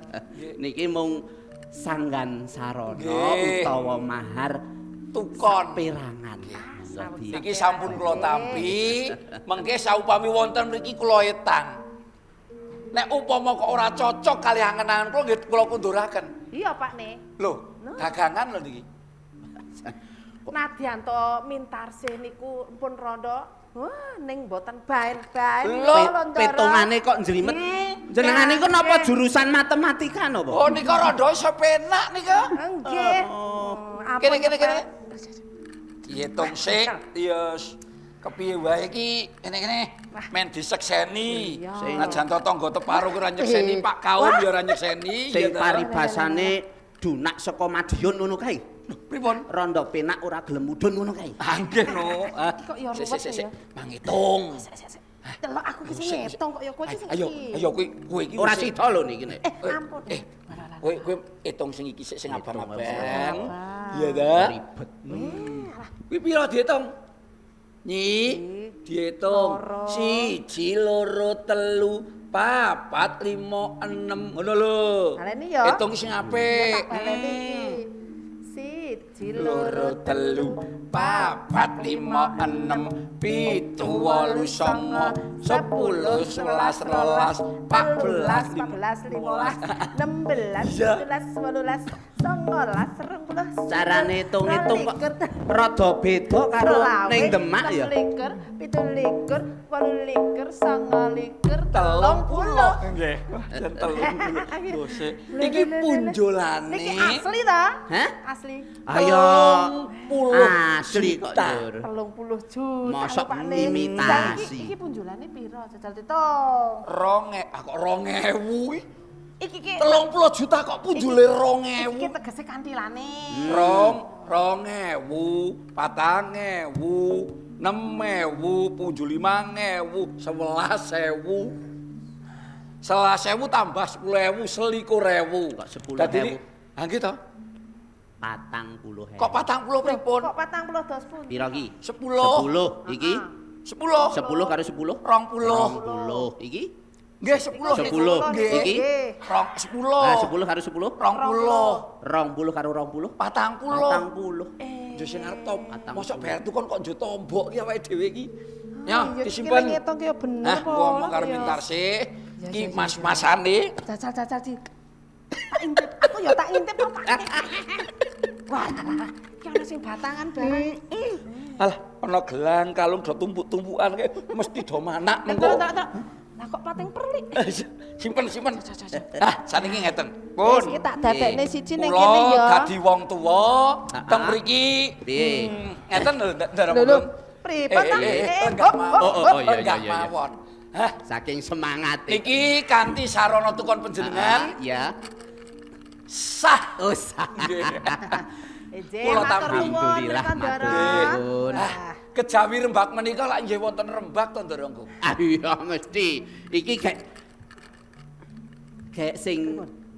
Niki mung sanggan sarana utawa mahar tukon perangan. Niki sampun kula tampi, mengke saupami wonten mriki kula etang. Nek upama kok ora cocok kalih angen-angen kula nggih kula kunduraken. Iya, Pak ne. Lho, dagangan lho niki. Nadyan to Mintarsih niku pun rondo. Wah, ning mboten baen-baen. Petungane kok njlimet. Jenengan niku napa jurusan matematika napa? Oh, nika rondo iso penak nika. Nggih. Kene kene kene. Diitung sik, ya kepiye wae iki kene-kene men disekseni. Najan to tangga teparo ora nyekseni, Pak Kaum ya ora nyekseni. Sing paribasane dunak saka Madiun ngono kae. Pripun? Rondo penak ora gelem mudhun ngono kae. Ah nggih no. Kok ya ruwet ya. Mangitung. Delok aku ki sing ngitung kok ya kowe iki sing Ayo, ayo kowe kowe iki ora sida lho niki nek. Ampun. Kowe kowe hitung sing iki sik sing abang-abang. Iya ta? Ribet. Kuwi pira diitung? Nyi, diitung. 1 2 3 4 5 6 ngono lho. Baleni ya. Hitung sing apik. Baleni iki. 1 2 3 4 5 6 7 8 9 10 11 12 14 14 15 16 17 18 19 20. Carane hitung-hitung kok rada beda karo ning Demak ya. 24 27 28 29 30. Nggih, jan 30. Dose. Iki punjolane. Niki asli ta? Hah? Asli. Ayo asli kok Lur. 30 juta. Mosok imitasi. Iki punjolane piro jajal ditung. Kok 2000 iki. Iki ki 30 juta kok punjule 2000. Iki tegese kantilane. 2000, 4000, 6000, punjul 5000, 11000. 11.000 tambah 10.000, 21.000. Kok 10.000? Dadi ha nggih to? 40.000. Kok 40 pripun? Kok 40 dos pundi? Pira iki? 10. 10 iki? 10. 10 karo 10? 20. 20 iki? Nggih 10. 10 nggih. iki? 10. Nah, 10 karo 10? 20. 20 karo 20? 40. 40. Yo sing arep to. Mosok bayar tukon kok njo tombok ki awake dhewe iki. Ya, Iya, disimpen. iki ngitung ki ya bener Nah, apa ngomong karo ya. Mintarsih, iki mas-masane. Jajal-jajal di. Tak intip, aku ya tak intip kok tak. Wah, iki ana sing batangan barang. Alah, ana gelang kalung do tumpuk-tumpukan kae mesti do manak mengko. Lah kok pating perlik. Simpen, simpen. Ah, saniki ngeten. Pun. Wis iki tak dadekne siji ning kene ya. Kula dadi wong tuwa teng mriki. Piye? Ngeten lho, Ndara Lho, lho. Monggo. Pripun ta? Lenggah mawon. Oh, iya, Lenggah iya, iya. mawon. Hah, Saking semangate. niki kanthi sarana tukon panjenengan Ya. sah. Oh, sah. Nggih. Nggih, Kula matur tampi. nuwun Alhamdulillah, menika, matur Ndara. nuwun. Ah, kejawi rembak menika lak nggih wonten rembak to Ndara Nggung. Ah iya mesti. Iki gek gek sing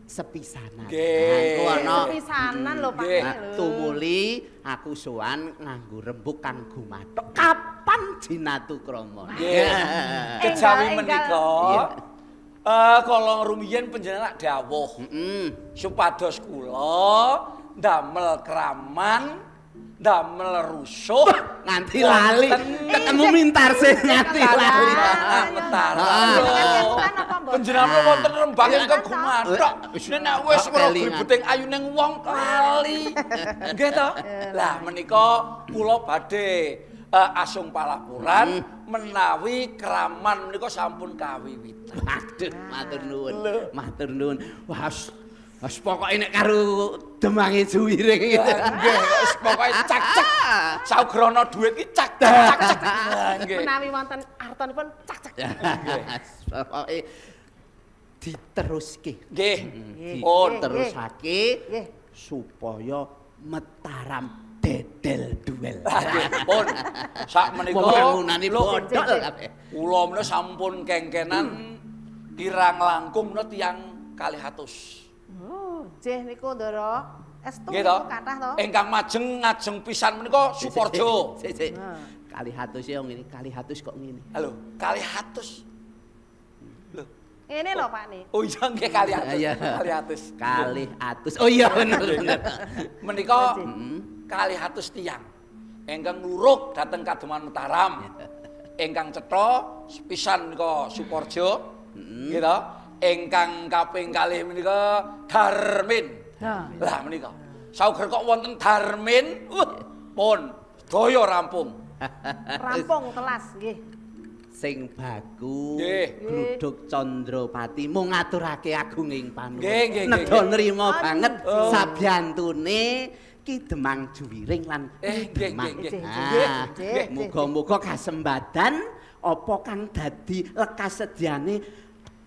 sepisanan. Nggih. Aku ana Sepisanan lho Pak. Nggih. Nah, tumuli aku sowan nganggo rembug kang gumathok. Kapan jinatukrama? Nggih. Kejawi Enggal, menika Iya. Kala rumiyin panjenengan lak dawuh Heeh. supados kula ndamel kraman, ndamel rusuh Nganti lali. Wonten Ketemu Mintarsih nganti lali. Metaram. Ah. Kemutan apa mboten? Panjenengan wonten rembang ingkang gumathok. Nek wis Kok weruh kelingan. gribeting ayuning wong lali. Nggih to? Lah menika kula badhe asung palapuran menawi kraman menika sampun kawiwitan. Waduh, matur nuwun. Matur nuwun. Wah, wis pokoke nek karo demange juwiring gitu. Nggih, wis pokoke cak-cak. Saugrana dhuwit ki cak cak cak cak. Lah, Nggih. Menawi wonten artanipun cak cak. Pokoke diteruske. Nggih. Pun. Diterusake Nggih. supaya Mataram dedel duel. Lah, nggih, pun. Sak menika Wewangunane lho, bodol kabeh. Kula menika sampun kengkenan kirang langkung menika tiyang 200. Oh, nggih niku Ndara. Estu Nggih to? kathah to. Ingkang majeng ngajeng pisan menika Suporjo. Sik, sik. Kalih atus ya ngene, kalih atus kok ngene. Halo, 200. Lho. Ngene lho Pak nih. Oh iya nggih 200. Iya. 200. Kalih atus. Oh iya bener bener. Menika 200 tiyang ingkang ngluruk dhateng Kademangan Mataram. Ingkang cetha sepisan menika Suporjo. Nggih to? Ingkang kaping kalih menika Darmin. Lah menika. Sauger kok wonten Darmin, wah, pun sedaya rampung. Rampung telas nggih. Sing baku Nggih. gluduk Candropati mung ngaturake agunging panuwun. Nggih, nggih, nggih, Nedha nggih. nrima banget Oh. sabyantune Ki Demang Juwiring lan Eh, Ki nggih, Demang. nggih, nggih. Ah, Nggih, nggih. Muga-muga kasembadan apa kang dadi lekas sedyane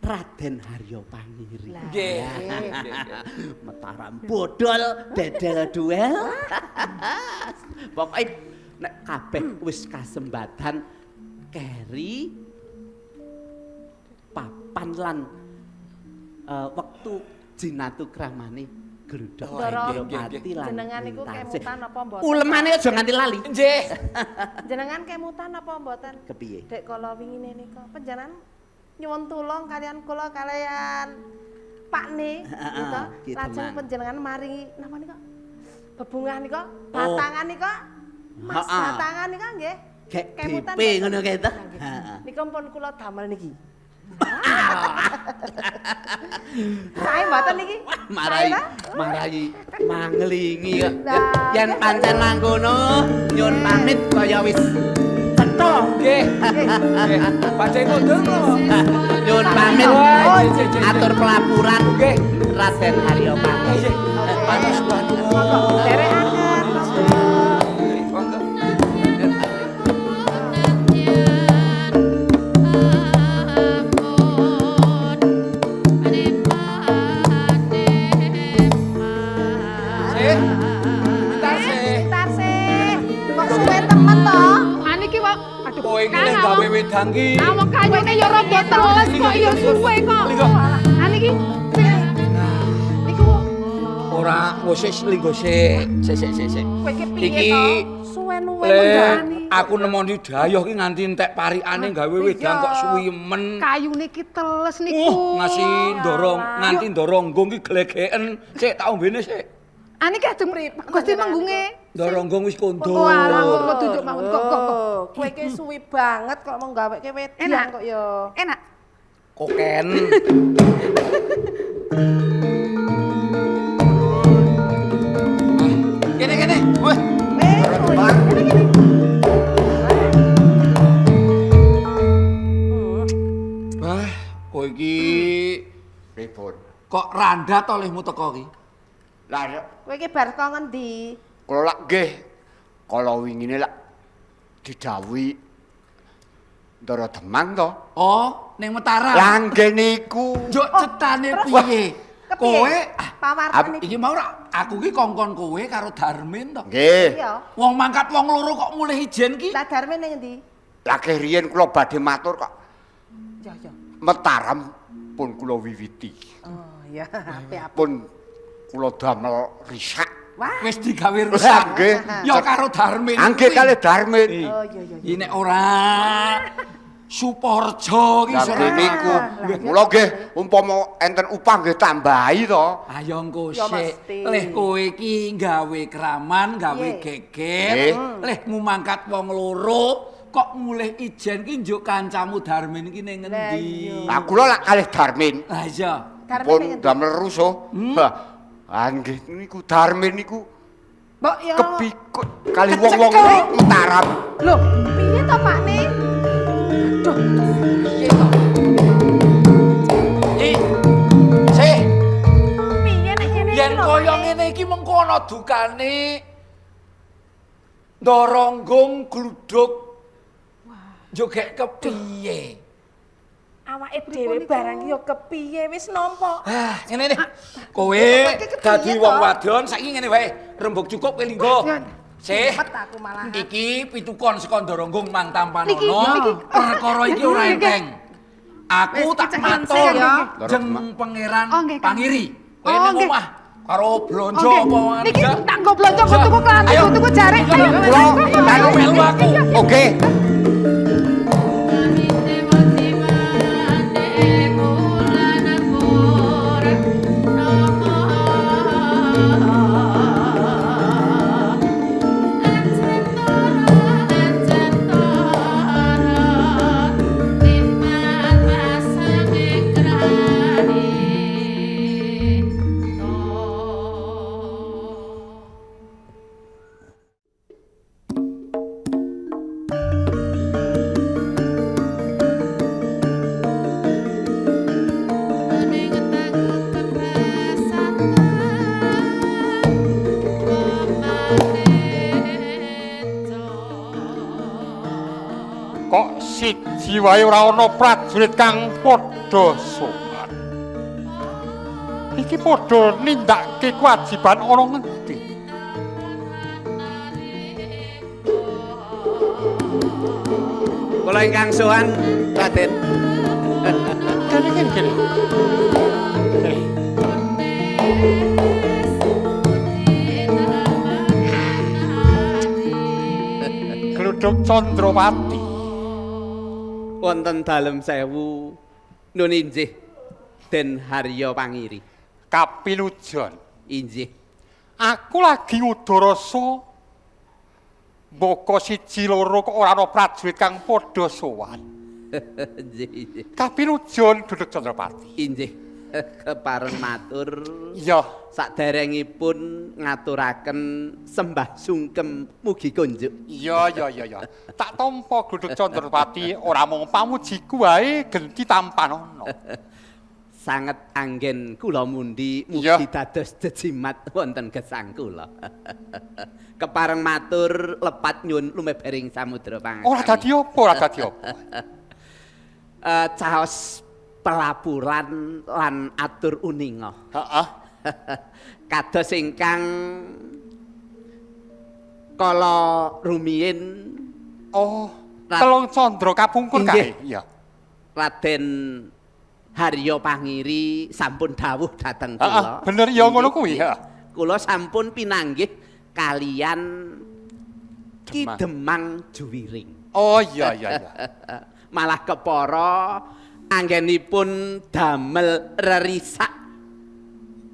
Raden Haryo Pangiri. Nggih. Nggih, nggih. Mataram bodol, dedel duel. Pokoke nek kabeh wis kasembadan keri papan lan wektu jinatu kramane gludhok Oh, nggih, nggih, Pati lan Jenengan niku Mintarsih. kemutan apa mboten? Ulemane aja nganti lali. Nggih. Jenengan kemutan apa mboten? Kepiye? Dek kala wingine nika panjenengan nyuwun tulung kalian kula kalian Pak Ne gitu. Ki Lajeng Demang. panjenengan maringi napa nika? Bebungah nika, batangan nika. Mas Ha-ha. batangan nika nggih. Gek Kemutan DP mboten? ngono kae to. Nggih. Ha-ha. Nika pun kula damel niki. Sae mboten niki? Marai Sae ta? marai manglingi kok. Lah. Yen pancen mangkono nyun pamit kaya wis cetha. Nggih. Nggih. Badhe kondur napa? Nyun pamit Wah, nggih, nggih, nggih. atur pelapuran Nggih. Raden Haryo Pangiri. Nggih. Matur suwun. Derekaken. Nggih, monggo. Sih. Bentar sih. Bentar sih. Kok suwe temen to? Ah niki wae aduh. Kowe iki lek gawe wedang ki. Ah wong kayune ya rada teles kok ya suwe kok. Linggo. Ah niki niku Ora wis wis linggo sik. Sik sik sik sik. Kowe iki piye Iki to? Suwe-nuwe Le, mendani. aku nemoni dayoh ki nganti entek parikane gawe wedang kok suwi men. kayune ki teles niku. Ngasih ndorong, nganti ndorong ki glegeken. Sik tak ombene sik. Ah niki ajeng Gusti menggunge. Ndorong wis kondur. Oh alah kok tunjuk mawon kok kok kok. Oh, kowe iki suwi banget kok mau gaweke wedang Enak. kok ya. Enak. Koken. Kene kene. Weh, Eh, kene kene. Wah, kowe iki Pripun? kok randa to lehmu teko ki? Lah Kowe iki bar saka ngendi? kula lak nggih kala wingine lak Didhawuhi Ndara Demang to. Oh, ning Mataram. Lah nggih niku. Njuk cetane piye? Kowe pawartane iki mau ora aku ki kongkon kowe karo Darmin to. Nggih. Iya. Wong mangkat wong loro kok mulih ijen ki. Lah Darmin ning endi? Lah ke riyen kula badhe matur kok. Ya ya. Mataram pun kula wiwiti. Oh ya, apik-apik. Pun kula damel risak. Wah. Wis digawe rusak. Nggih. Ya karo Darmin. Nggih kalih Darmin. Oh iya iya. Iki nek ora Suporjo ki Lah iso nggih niku. Mula nggih umpama enten upah nggih tambahi to. Ayo engko Ya sik. mesti. Leh kowe iki gawe kraman, gawe geger, Nggih. lehmu mangkat wong loro, kok mulih ijen ki njuk kancamu Darmin ki ning ngendi? Lah kula lak kalih Darmin. Lah iya. Darmin Pun ning endi? damel rusuh. Lah nggih niku Darmin niku Mbok ya. kepikut kalih wong-wong Mataram. Lho, piye to Pakne? Aduh, Piye to? Iki sik, piye nek kene iki yen lho, kaya Pakne? ngene iki mengko ana dukane Ndoronggung gluduk. Njogek kepiye? Awake dhewe barang ki ya kepiye wis nampa. Ah, ngene nih. Kowe dadi wong wadon saiki ngene wae, rembug cukup kowe linggo. Sih. Cepet aku malah. Iki pitukon saka Ndoronggung mang Niki, tampanono. niki. Perkara iki ora enteng. Aku Wis, tak dicekek matur sik ya. jeng pangeran Oh, nggih, Kang. Pangiri. Kowe Oh, ning nggih. omah karo blonjo Oke. apa mangan. Niki tak nggo blonjo nggo tuku klambi, Ayo. nggo tuku jarik. Ayo, Kula ayo, karo ayo. melu aku. Oke. Kok siji wae ora ana prajurit kang padha sowan. Iki padha nindakake kewajiban ana ngendi? Kula ingkang sowan Raden. Kene kene kene. Kene. Gluduk Candrawati. Wonten dalem sewu nun injih Den Harya Pangiri. Kapinujon. Injih. Aku lagi ngudarasa mbaka siji loro kok ora ana prajurit kang padha sowan. Injih injih. Kapinujon Gluduk Candrawati. Injih. Kepareng matur. Iya. Saderengipun ngaturaken sembah sungkem mugi kunjuk. Iya iya iya iya. Tak tampa Gluduk Candrawati ora mung pamujiku wae genti tampanono. Sanget anggen kula mundi Iya. mugi dados jejimat wonten gesang kula. Kepareng matur lepat nyun lumebering samudra pangaksami. Ora dadi apa, ora dadi apa. Caos pelapuran lan atur uninga. Heeh. Kados ingkang kala rumiyin Oh, telung candra kapungkur kae. Iya. Raden Harya Pangiri sampun dawuh dhateng Heeh, kula. bener ya ngono kuwi, Nggih. heeh. Kula sampun pinanggih kalian Ki Demang Juwiring. Oh iya iya iya. Malah kepara anggenipun damel rerisak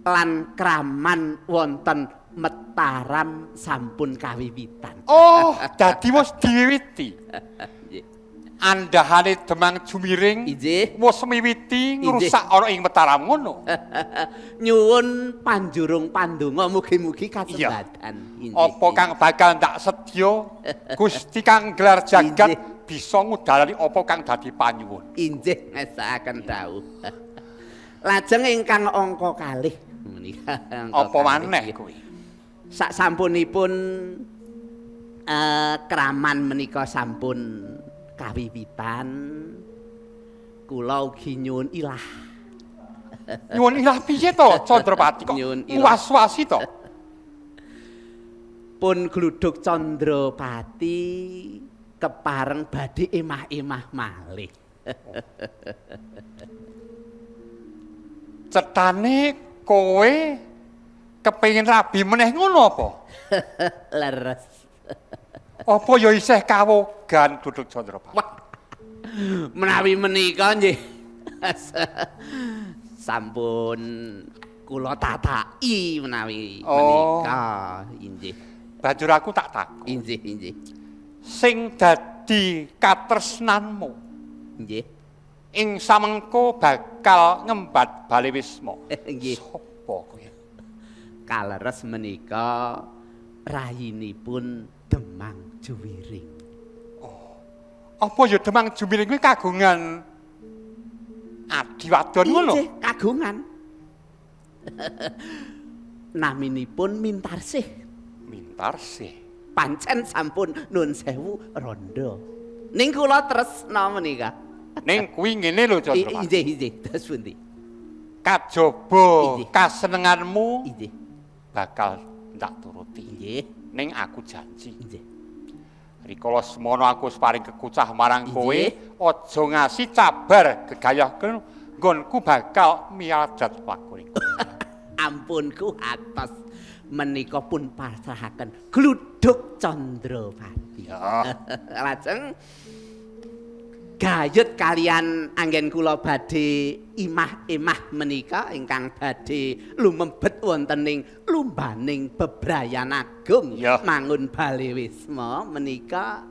lan kraman wonten Mataram sampun kawiwitan. Oh, dadi wis diwiwiti. Andahane Demang Jumiring wis miwiti ngrusak ana ing Mataram ngono. Nyuwun panjurung pandonga mugi-mugi kasembadan. Apa kang bakal ndak sedya Gusti kang gelar jagat bisa ngudalani apa kang dadi panyuwun. Injih ngesakaken dawuh. Lajeng ingkang angka kalih menika. Apa maneh kuwi? Sak sampunipun Kraman menika sampun kawiwitan, kula ugi nyuwun ilah. Nyuwun ilah piye to, Chandrapati kok was-wasi to? Pun gluduk Chandrapati kepareng badhe emah-emah malih. Cetane kowe kepengin rabi meneh ngono apa? Leres. Apa ya isih kawogan gluduk Chandrapati? Wah. Menawi menika nggih sampun kula tataki menawi menika inggih. Banjur aku tak takon. Inggih, inggih. Sing dadi katresnanmu nggih ing samengko bakal ngembat bale wisma. Nggih. Sapa kowe? Kaleres menika rayinipun Demang Juwiring. Oh. Apa ya Demang Juwiring kuwi kagungan adi wadon ngono? Nggih, kagungan. Naminipun Mintarsih. Mintarsih. Pancen sampun nun sewu rondo. Ning kula tresna menika. Ning kuwi ngene lho Chandrapati. Inggih, inggih, terus pundi? Kajaba kasenenganmu inggih bakal ndak turuti. Inggih. Ning aku janji. Inggih. Rikala semono aku wis paring kekucah marang kowe, aja ngasi cabar gegayahken nggonku bakal miyadat lakune. Ampun ku atos menika pun pasrahaken gluduk Chandrapati. Ya. Lajeng gayut kalian anggen kula badhe imah-imah menika ingkang badhe lumebet wonten ing lumbaning bebrayan agung mangun bale wisma menika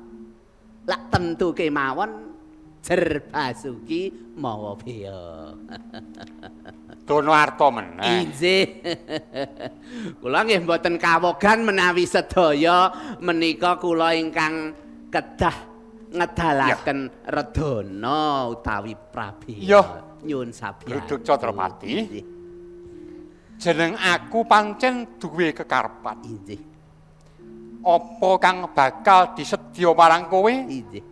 lak tentu kemawon jer basuki mawa beya. Dono arta meneh. Inggih. Kula nggih mboten kawogan menawi sedaya menika kula ingkang kedah ngedalaken redana utawi prabeya. Nyuwun sabiyantu. Gluduk Chandrapati. Jeneng aku pancen duwe kekarepan. Inggih. Apa kang bakal disedya marang kowe? Inggih.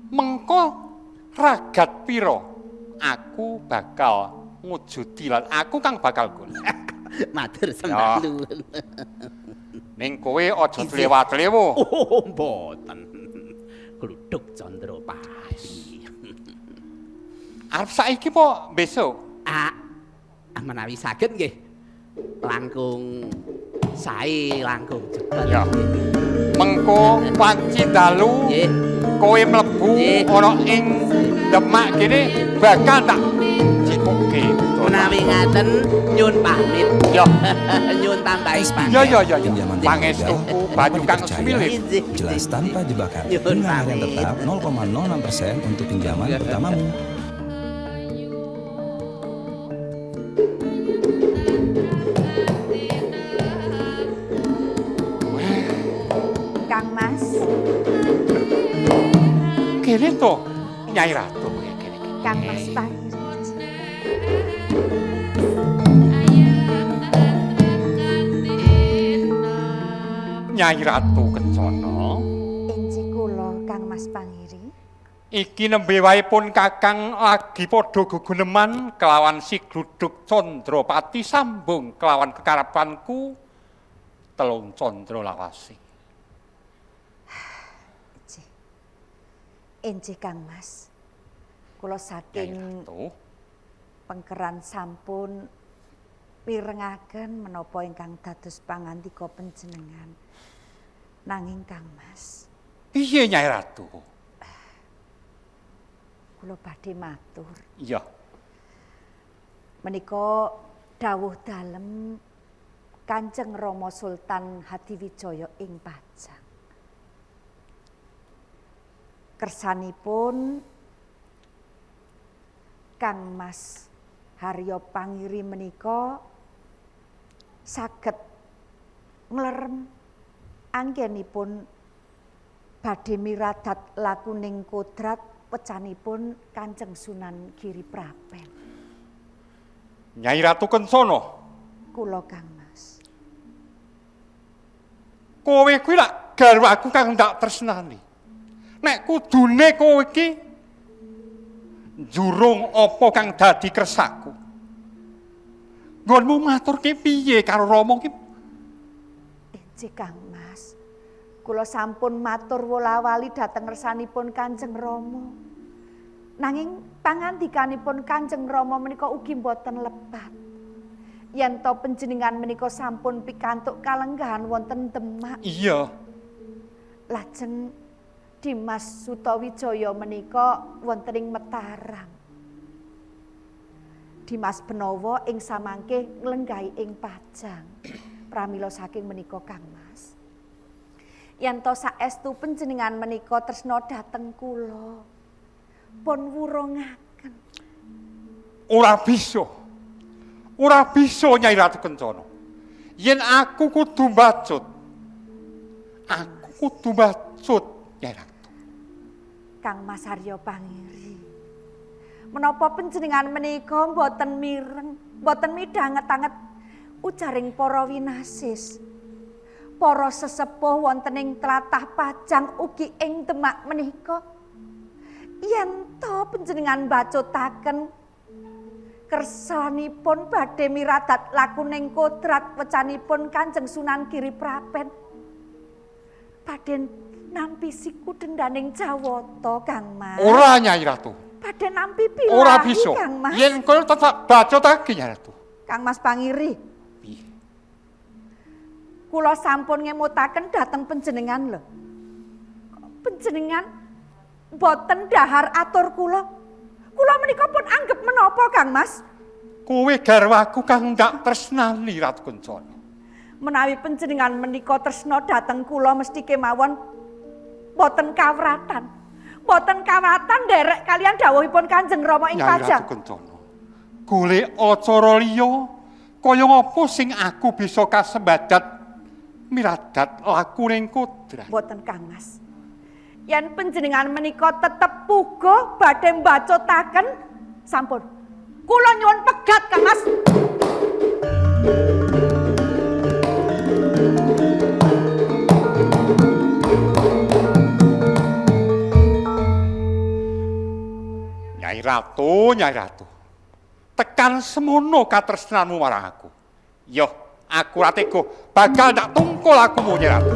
Mengko ragat pira aku bakal ngujudi lan aku kang bakal golek. Matur sembah nuwun. Ning kowe aja tlewa-tlewo. Oh, mboten. Gluduk Chandrapati. Arep saiki po besok? Ah, menawi saged nggih. Langkung sae, langkung cepet. Ya. Mengko wanci dalu kowe mlebu ana ing Demak kene bakal tak jikuke. Menawi ngaten nyun pamit. Ya. Nyun tambahi pamit. Ya ya ya. Pangestuku banyu kang sumilir. Jelas tanpa jebakan. Bunga harian tetap 0,06% untuk pinjaman pertamamu. Kang Mas. Kene to Nyai Ratu. Kang Mas Pangiri. Nyai Ratu Kencana. Inggih kula Kang Mas Pangiri. Iki nembe wae pun Kakang lagi padha geguneman kelawan si Gluduk Chandrapati sambung kelawan kekarepanku telung candra lawase. Inggih Kang Mas. Kula saking pengkeran sampun mirengaken menapa ingkang dados pangandika panjenengan. Nanging Kang Mas. Piye Nyai Ratu? Kula badhe matur. Iya. Menika dawuh dalem Kanjeng Rama Sultan Hadiwijaya ing Pajang. Kersanipun Kang Mas Haryo Pangiri menika saged nglerem anggenipun badhe miradat lakuning kodrat wecanipun Kanjeng Sunan Giri Prapen. Nyai Ratu Kencana. Kula Kang Mas. Kowe kuwi lak garwaku kang ndak tresnani. Nek kudune kowe iki njurung apa kang dadi kersaku. Nggonmu maturke piye karo Rama ki? Inggih Kang Mas. Kula sampun matur wola-wali dhateng ngersanipun Kanjeng Rama. Nanging pangandikanipun Kanjeng Rama menika ugi mboten lepat. Yen to panjenengan menika sampun pikantuk kalenggahan wonten Demak. Iya. Lajeng Dimas Sutawijaya menika wonten ing Mataram. Dimas Benawa ing samangke nglenggahi ing Pajang. Pramila saking menika Kang Mas. Yen to saestu panjenengan menika tresna dhateng kula, pun wurungaken. Ora bisa. Ora bisa Nyai Ratu Kencana. Yen aku kudu mbacut. Aku kudu mbacut Nyai Ratu. Kang Mas Arya Pangiri. Menapa panjenengan menika mboten mireng, mboten midhanget-anget ujaring para winasis. Para sesepuh wonten ing tlatah Pajang ugi ing Demak menika. Yen to panjenengan bacutaken kersanipun badhe miradat lakuning kodrat wecanipun Kanjeng Sunan Giri Prapen. Badhe nampi siku dendaning Jawata Kang Mas. Ora Nyai Ratu. Badhe nampi pilahi. Ora bisa. Kang Mas. Yen kowe tetep bacutake Nyai Ratu. Kang Mas Pangiri. Piye? Kula sampun ngemutaken dhateng panjenengan lho. Panjenengan mboten dahar atur kula. Kula menika pun anggep menapa Kang Mas? Kowe garwaku kang ndak tresnani Ratu Kencana. Menawi panjenengan menika tresna dhateng kula mesti kemawon mboten kawratan. Mboten kawratan nderek kalian dawuhipun Kanjeng Rama ing Pajang. Nyai Ratu Kencana. Golek acara liya kaya ngapa sing aku bisa kasembadat miradat lakuning kodrat. Mboten Kang Mas. Yen panjenengan menika tetep puguh badhe mbacutaken sampun. Kula nyuwun pegat Kang Mas. Nyai Ratu, Nyai Ratu. Tekan semono katresnanmu marang aku. Yo, aku ora tega bakal tak tungkul akumu Nyai Ratu.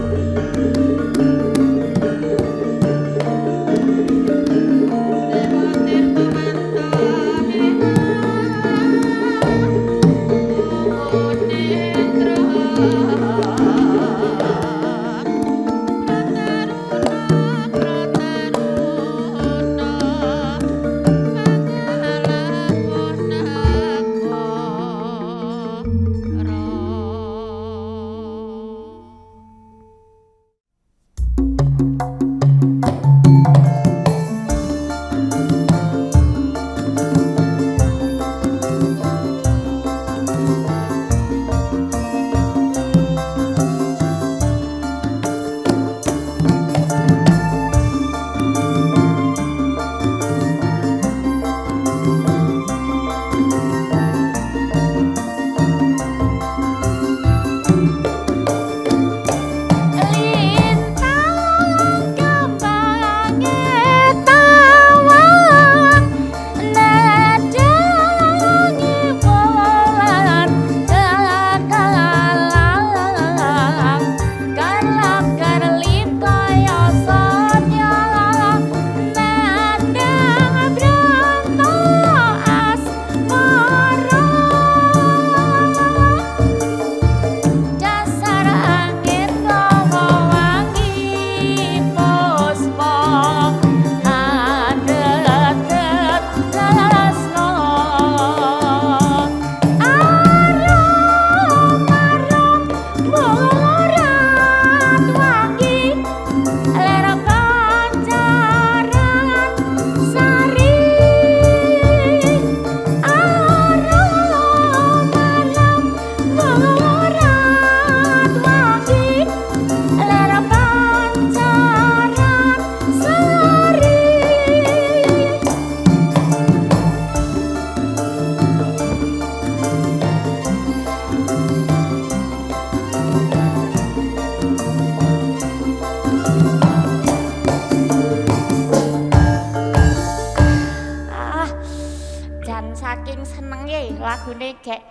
gek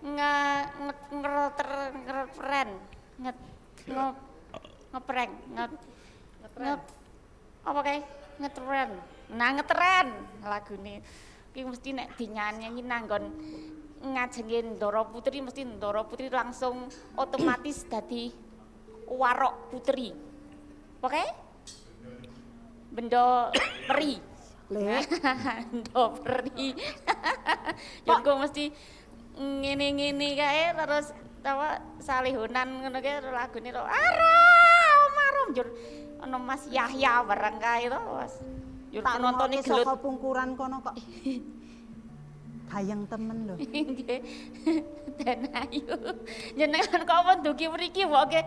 nge nge ngerpren nge ngepreng nge apa kae ngetren. Nah ngetren lagune. Ki mesti nek dinyanyi nanggon ngajenge Ndara Putri mesti Ndara Putri langsung otomatis dadi warok putri. Oke? Bendo peri. Bendo peri. Ya kok mesti ngene-ngene kae terus apa salihunan ngono kae lagune to. Arah, marum njur ana Mas Yahya barang kae to, Mas. Njur penontone gelut. Saka pungkuran kono kok. Gayeng temen lho. Nggih. Den ayu. Jenengan kok pun dugi mriki mboke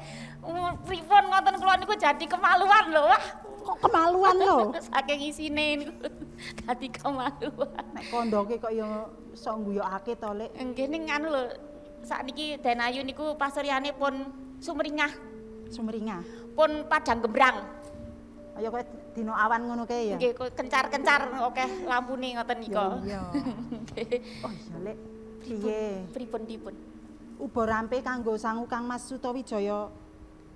pripun ngoten kula niku jadi kemaluan lho. Wah, kok kemaluan lho. Saking isine niku dadi kemaluan. Nek kondoke kok ya sok ngguyokake to, Lek. Nggih ning anu lho. Sakniki Den Ayu niku pasuryane pun sumringah. Sumringah. Pun padang gembrang. Ayo kowe dina awan ngono kae ya. Nggih, kencar-kencar akeh lampune ngoten nika. Iya. Oh iya, Lek. Piye? Pripun dipun? Uba rampe kanggo sangu Kang Mas Sutawijaya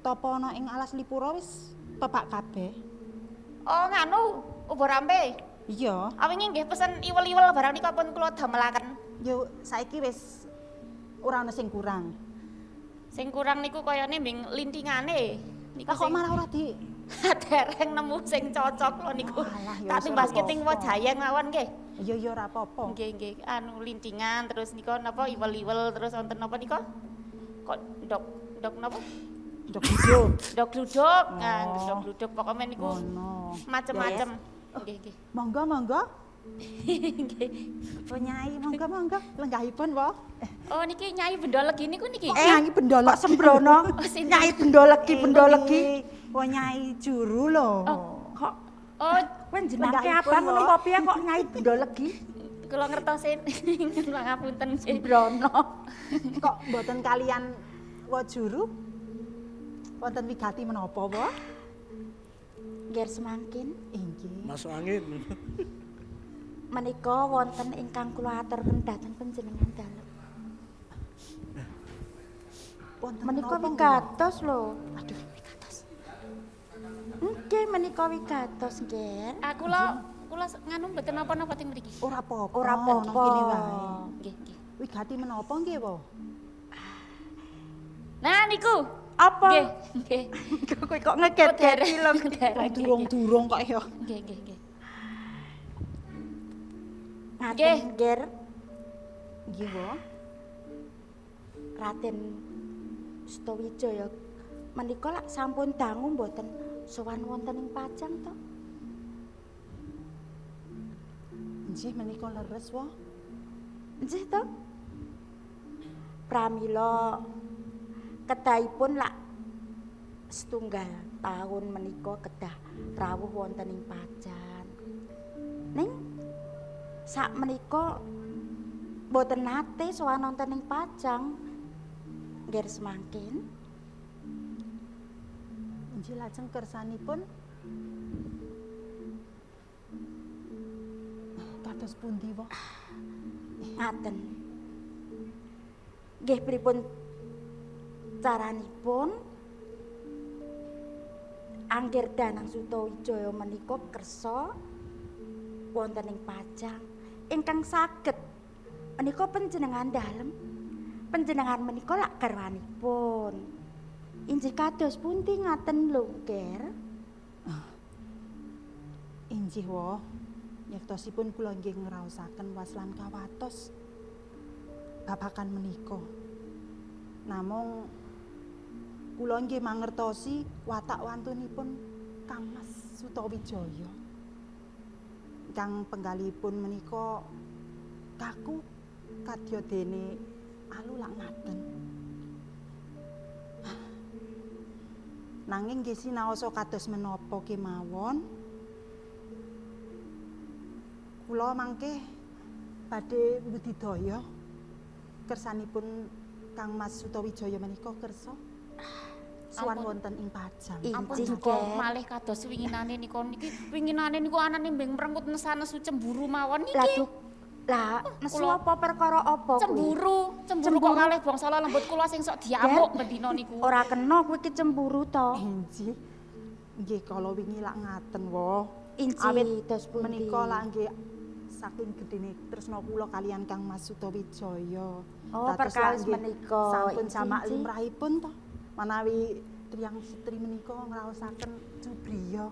tapa ana ing alas Lipura wis pepak kabeh. Oh, nganu, uba rampe. Iya. Awingi nggih pesen iwel-iwel barang nika pun kula damelaken. Yo saiki wis ora ana sing kurang. Sing kurang niku kayane ming lintingane. Niku kok malah ora di dereng nemu sing cocok lho niku. Tak tumbaske teng Wajayeng mawon nggih. Iya iya ora apa-apa. Nggih nggih, anu lintingan terus nika napa iwel-iwel terus wonten napa nika? Kok ndok napa? Ndok gluduk. Ndok gluduk. Nah, ndok gluduk pokoke niku macem-macem. Nggih nggih. Monggo monggo. Nggih. Oh Nyai, monggo monggo lenggahipun wae. Oh niki Nyai Bendolegi niku niki. Nyai Bendolegi sembrono. Nyai Bendolegi Bendolegi. Oh Nyai Juru lho. Oh, kok oh kowe jenenge apa ngono apa piye kok Nyai Bendolegi? Kula ngertosin ngapunten sembrono. Kok mboten kalian wa juru? Wonten wigati menapa wa? Nggih semangkin. Inggih. Masuk angin. Menika wonten ingkang kula aturaken dhateng panjenengan dalem. Wonten menika wigatos lho. Aduh, wigatos. Nggih menika wigatos, nggih. Ah kula kula nganu mboten napa-napa teng mriki. Ora apa-apa. Ora apa-apa. Kene wae. Nggih, nggih. Wigati menapa nggih, wa? Nah niku. Apa? Nggih, nggih. Kowe kok ngegeti lho. Durung-durung kok ya. Nggih, nggih, nggih. Ngaten nggih. Nggih, wa. Raden Sutawijaya menika lak sampun dangu mboten sowan wonten ing Pajang to? Nggih menika leres, wa. Nggih to? Pramila kedahipun lak setunggal taun menika kedah rawuh wonten ing Pajang. Ning sak menika mboten nate sowan wonten ing Pajang. Nggih semangkin. Nggih lajeng kersanipun kados pundi wa? Ngaten. Nggih pripun caranipun Angger Danang Sutawijaya menika kersa wonten ing Pajang ingkang saged menika panjenengan dalem. Panjenengan menika lak garwanipun. Injih kados pundi ngaten lho, Ger? Injih wa. Yektosipun kula nggih ngraosaken waslan kawatos babakan menika. Namung kula nggih mangertosi watak wantunipun Kang Mas Sutawijaya. Kang penggalipun menika kaku kadya dene alu lak ngaten. Nanging nggih sinaosa kados menapa kemawon kula mangke badhe mbudidaya kersanipun Kang Mas Sutawijaya menika kersa sowan wonten ing Pajang. Ampun duka malih kados winginane nika niki winginane niku anane mbing mrengut nesanesu cemburu mawon niki. Lah Lah, nesu apa perkara apa kuwi? Cemburu, cemburu kok ngalih bangsa lembut kula sing sok diamuk bendina niku. Ora kena kuwi ki cemburu to. Injih. Nggih kala wingi lak ngaten wae. Injih, dos pundi? Menika lak nggih saking gedene tresna kula kalian Kang Mas Sutawijaya. Oh, perkawis menika. Sampun jamak limrahipun to. Manawi tiyang setri menika ngraosaken cubriya.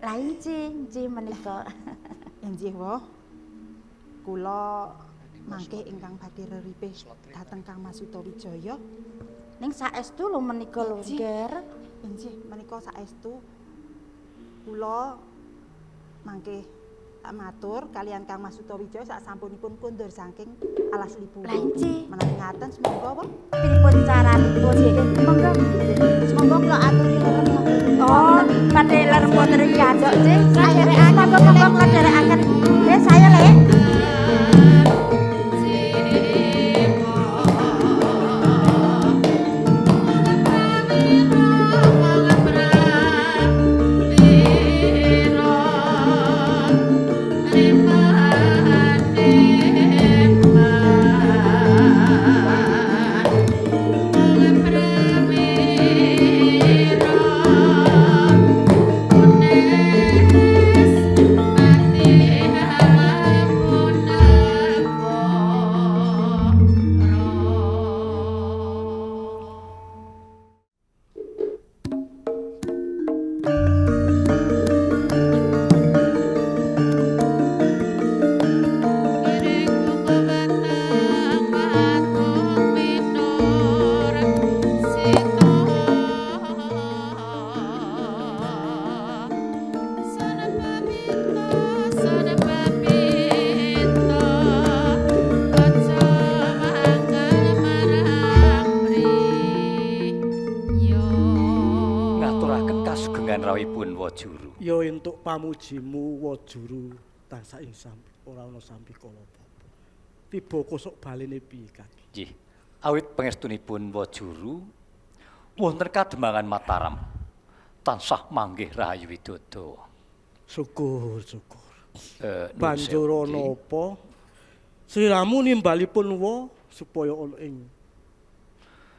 Lah injih, injih menika. Injih wae. Kula mangke ingkang badhe reripih dhateng Kang Mas Sutawijaya. Ning saestu lho menika lho, Ger. Injih, menika saestu kula mangke matur kalian Kang Mas Sutawijaya sak sampunipun kondur saking alas Lipura. Lah injih. Menawi ngaten sumangga apa? Pripun caranipun? Monggo. Sumangga kula aturi lerem. Oh, badhe lerem wonten ing gandok, Cik. Saya monggo monggo kula dherekaken. Saya Lek. Ya entuk pamujimu Wajuru tansah ing sampi ora ana sampikala apa-apa. Tiba kosok balene piye Kaki? Nggih. Awit pangestunipun Wajuru wonten Kademangan Mataram tansah manggih Rahayu Widodo. Syukur, syukur. Banjur ana apa? Sliramu nimbalipun wa supaya ana ing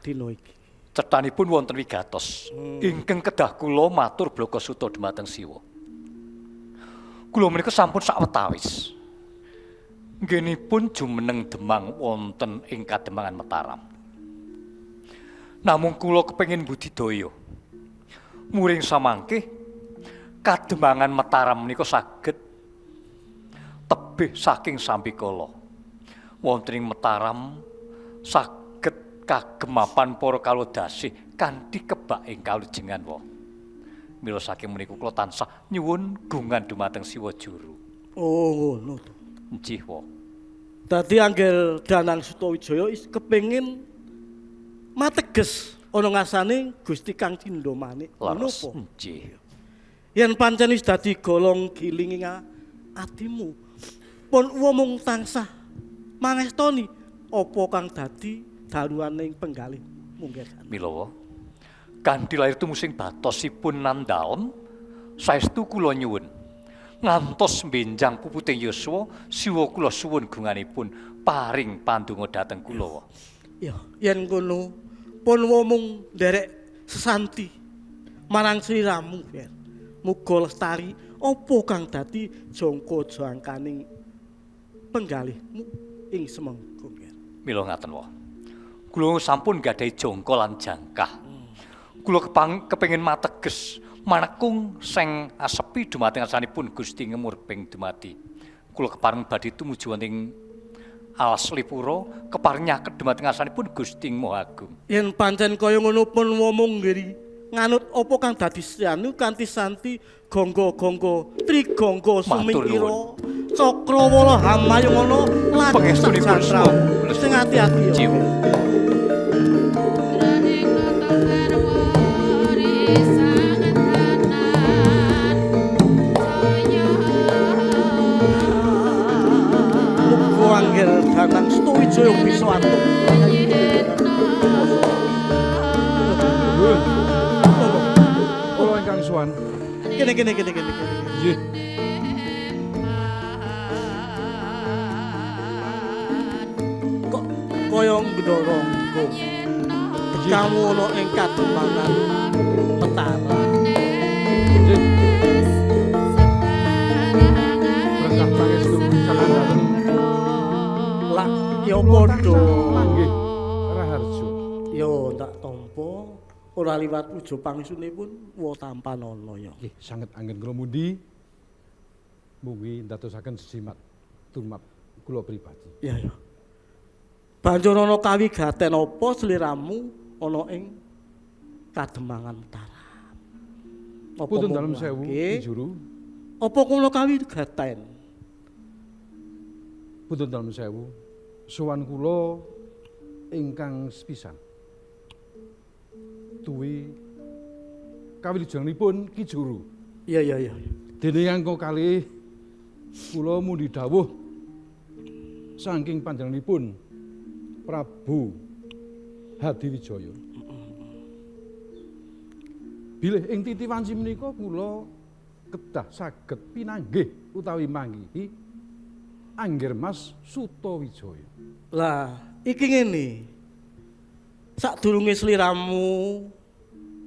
dina iki. Cethanipun wonten wigatos ingkang kedah kula matur blaka suta dumateng Siwa. Kula menika sampun sawetawis. Nggenipun jumeneng Demang wonten ing Kademangan Mataram. Namung kula kepengin budidaya. Muring samangke Kademangan Mataram menika saged tebih saking sampikala. Wonten ing Mataram saged kagemapan para kalodasih kanthi kebak ing kalujengan wa. Mila saking menika kula tansah nyuwun gungan dumateng Siwa Juru. Oh, ngono to. Nggih, wa. Dadi anggel Danang Sutawijaya is kepengin mateges ana ngasane Gusti Kang Cindha Manik. Ngono apa? Nggih. Yen pancen wis dadi golong giling ing atimu, pun mung tansah mangestoni apa kang dadi daruane ing penggalih mungger. Mila kanthi lair tumusing batosipun nandalem saestu kula nyuwun ngantos benjang puputing yuswa siwa kula suwun gunganipun paring pandonga dhateng kula. Ya, yen ngono pun mung nderek sesanti marang sliramu yen muga lestari apa kang dadi jangka jangkaning penggalihmu ing semangka. Mila ngaten wae. Kula sampun gadhahi jangka lan jangkah. Kula kepengin mateges manekung seng asepi dumateng asmanipun Gusti Ngemurping dumadi. Kula kepareng badhe tumuju wonten ing alas Lipura kepareng nyaket dumateng asmanipun Gusti Maha Agung. Yen pancen kaya ngono pun mung ngiri nganut apa kang dadi sanu kanthi santi gonggo-gonggo trigonggo sumingkira cakrawala hamayung ana lan pangestunipun sing ati-ati ya. Muga anggel Danang Sutawijaya bisa antuk. Kula ingkang suwan. Kene kene kene kene kene. Nggih. Bunda Rangga. Tekamu ana ing kademangan Mataram. Nggih. Berkah pangestu saking dalem. Lah ya padha manggih Raharjo. Ya tak tampa ora liwat puja pangestunipun wa tampanana ya. Nggih, sanget anggen kula mundi mugi ndadosaken sejimat tumrap kula pribadi. Ya ya. Banjur ana kawigaten apa sliramu ana ing Kademangan Mataram? Apa Putun dalem sewu juru. Apa kono kawigaten? Putun dalem sewu. Sowan kula ingkang sepisan. Tuwi kawilujenganipun Ki Juru. Iya iya iya. Dene angka kalih kula mundi dawuh saking panjenenganipun Prabu Hadiwijaya. Bilih ing titi wanci menika kula kedah saged pinanggih utawi manggihi Angger Mas Sutawijaya. Lah, iki ngene. Sadurunge sliramu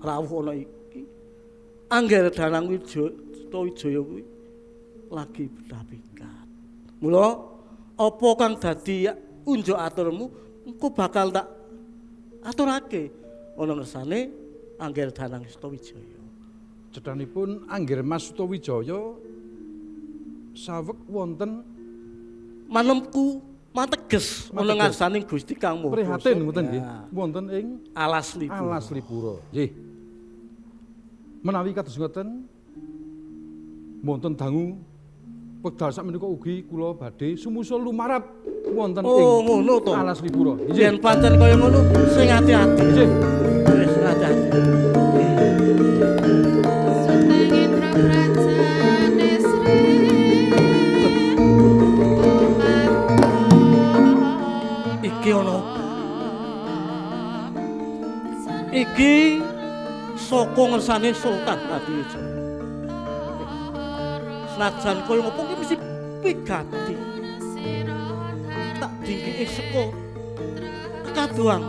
rawuh ana iki, Angger Danang Sutawijaya kuwi lagi bedapikat. Mula apa kang dadi unjuk aturmu engko bakal tak aturake ana ngersane Angger Danang Sutawijaya. Cethanipun Angger Mas Sutawijaya saweg wonten manemku mateges ana ngarsane Gusti Kang Maha Prihatin ngoten nggih wonten ing Alas Lipura. Alas Lipura. Nggih. Menawi kados ngoten wonten dangu wekdal sakmenika ugi kula badhe sumusul lumarap wonten ing ngono to. Alas Lipura. Yen pancen kaya ngono sing ati-ati. Nggih. Wis ati-ati. Sutengindra Prajane Sri Iki ana iki saka ngersane Sultan Hadiwijaya. Senajan kaya ngopo ki mesti pigati. Tak dingkike saka kekaduan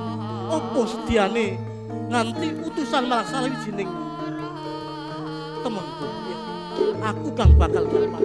apa sediane nganti utusan marang sawijining temengku. Aku kang bakal dapat.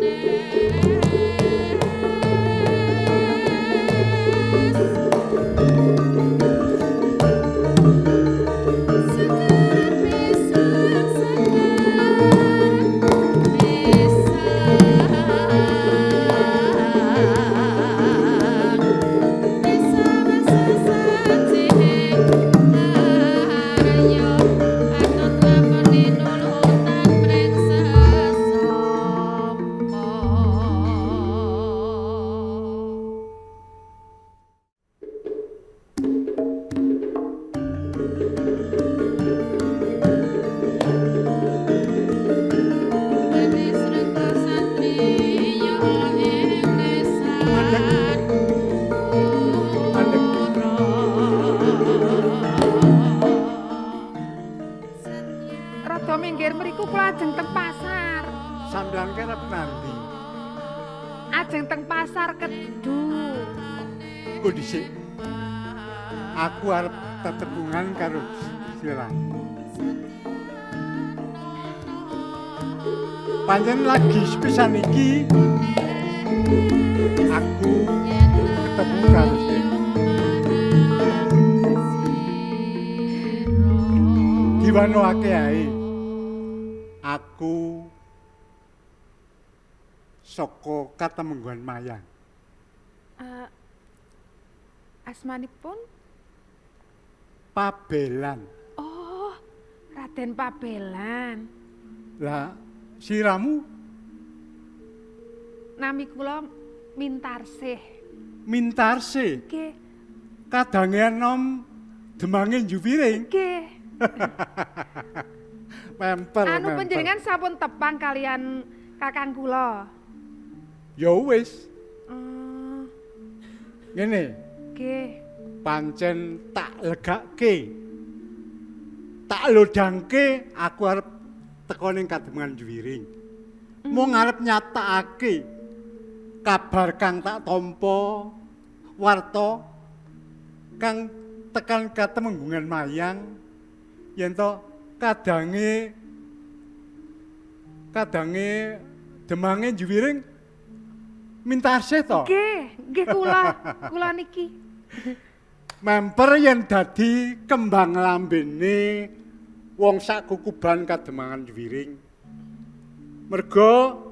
Rada minggir mriku kula ajeng teng pasar. Sampeyan kerep nandi? Ajeng teng pasar Kedu. Engko dhisik. Aku arep tetembungan karo sliramu. Pancen lagi sepisan iki aku ketemu karo sliramu. Diwanoake ae. Aku saka Katemenggungan Mayang. Asmanipun Pabelan. Oh, Raden Pabelan. Lah, siramu? Nami kula Mintarsih. Mintarsih? Nggih. Kadangean nom demange njuwiring? Nggih. Mempel. Anu panjenengan sampun tepang kalian kakang kula. Ya wis. Ngene. Nggih. Pancen tak legake. Tak lodangke aku arep teko ning Kademangan Juwiring. Mung arep nyatakake kabar kang tak tampa warta Kang tekan katemenggungan mayang yen to kadange kadange demange Juwiring Mintarsih to? Nggih, nggih kula, kula niki. Memper yen dadi kembang lambene wong sak kukuban kademangan Juwiring. Merga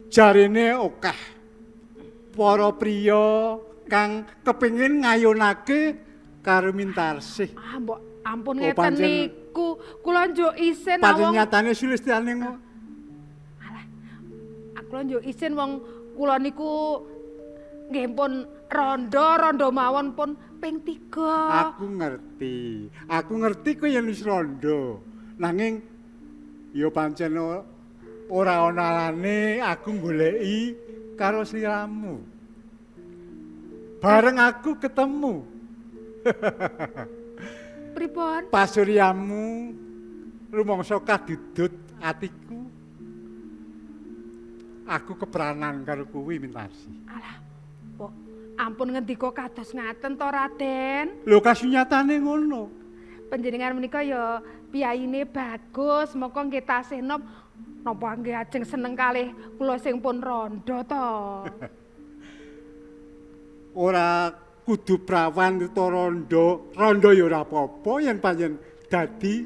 jarene akeh para priya kang kepengin ngayunake karo Mintarsih. Ah, mbok ampun ngeten niku. Kula njuk isin wong. Pancen nyatane sulistyane kok. Alah. Kula njuk isin wong kula niku nggih pun rondo-rondo mawon pun ping 3. Aku ngerti. Aku ngerti kowe yen wis rondo. Nanging ya pancen ora ana alane aku goleki karo sliramu. Bareng aku ketemu. Pripun? Pasuryamu rumangsa kadudut atiku. Aku kepranan karo kuwi Mintarsih. Alah, mbok ampun ngendika kados ngaten to, Raden. Lho kasunyatane ngono. Panjenengan menika ya piyayine bagus, moko nggih tasih nom napa nggih ajeng seneng kalih kula sing pun rondo to. Ora kudu prawan utawa rondo, rondo ya ora apa-apa yen pancen dadi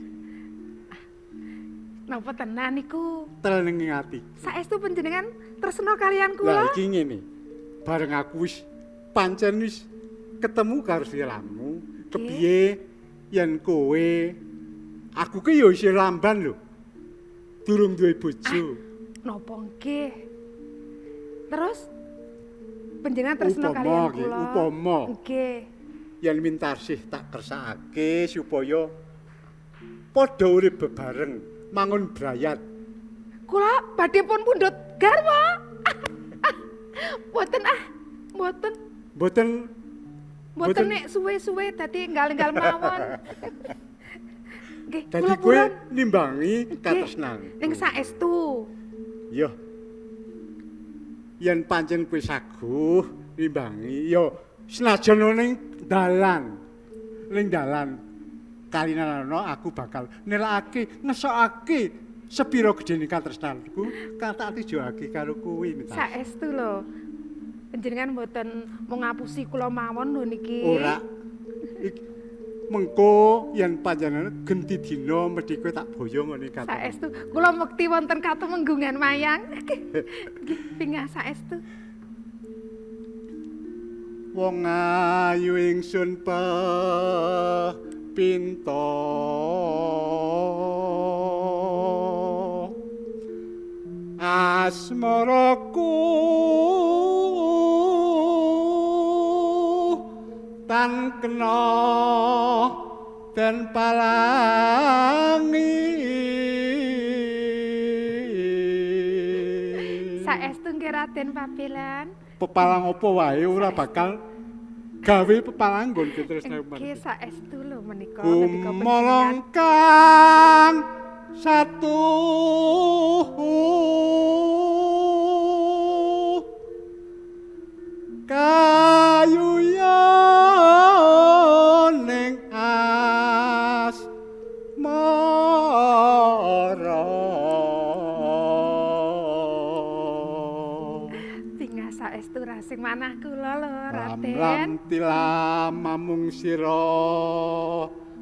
napa tenan niku? Teleneng ati. Saestu panjenengan tresna kalian kula? Lah iki ngene. Bareng aku wis pancen wis ketemu karo sliramu, kepiye yen kowe aku ki ya isih lamban lho. Durung duwe bojo. Napa nggih? Terus panjenengan tresna kalian kula? Upama. Nggih. Yen Mintarsih tak kersakake supaya padha urip bebareng. Mangun brayat. Kula badhe pun pundhut garwa. Mboten ah, mboten. Mboten. Mboten nek suwe-suwe dadi enggal-enggal mawon. Nggih, dadi kowe nimbangi katresnan. Ning saestu. Yo. Yen pancen kowe saguh nimbangi yo senajan ning dalan. Ning dalan. Kalinanana aku bakal nelakake ngesokake sepira gedene katresnanku kang tak tijokake karo kowe Mintarsih. Saestu lho. Panjenengan mboten mung ngapusi kula mawon lho niki. Ora. Mengko yen panjenengan genti dina mesti kowe tak boyong ngene katemenggungan. Saestu kula mekti wonten katemenggungan mayang. Nggih, pingah saestu. Wong ayu ingsun pinta asmaraku tan kena den palangi. Saestu nggih Raden Pabelan. Pepalang apa wae ora bakal gawe pepalang nggon tresna. Nggih saestu lho menika ketika panjenengan kang satu kayu ning asmara. Bingah saestu rasing manah kula lho Raden. Lam tilam mamung sira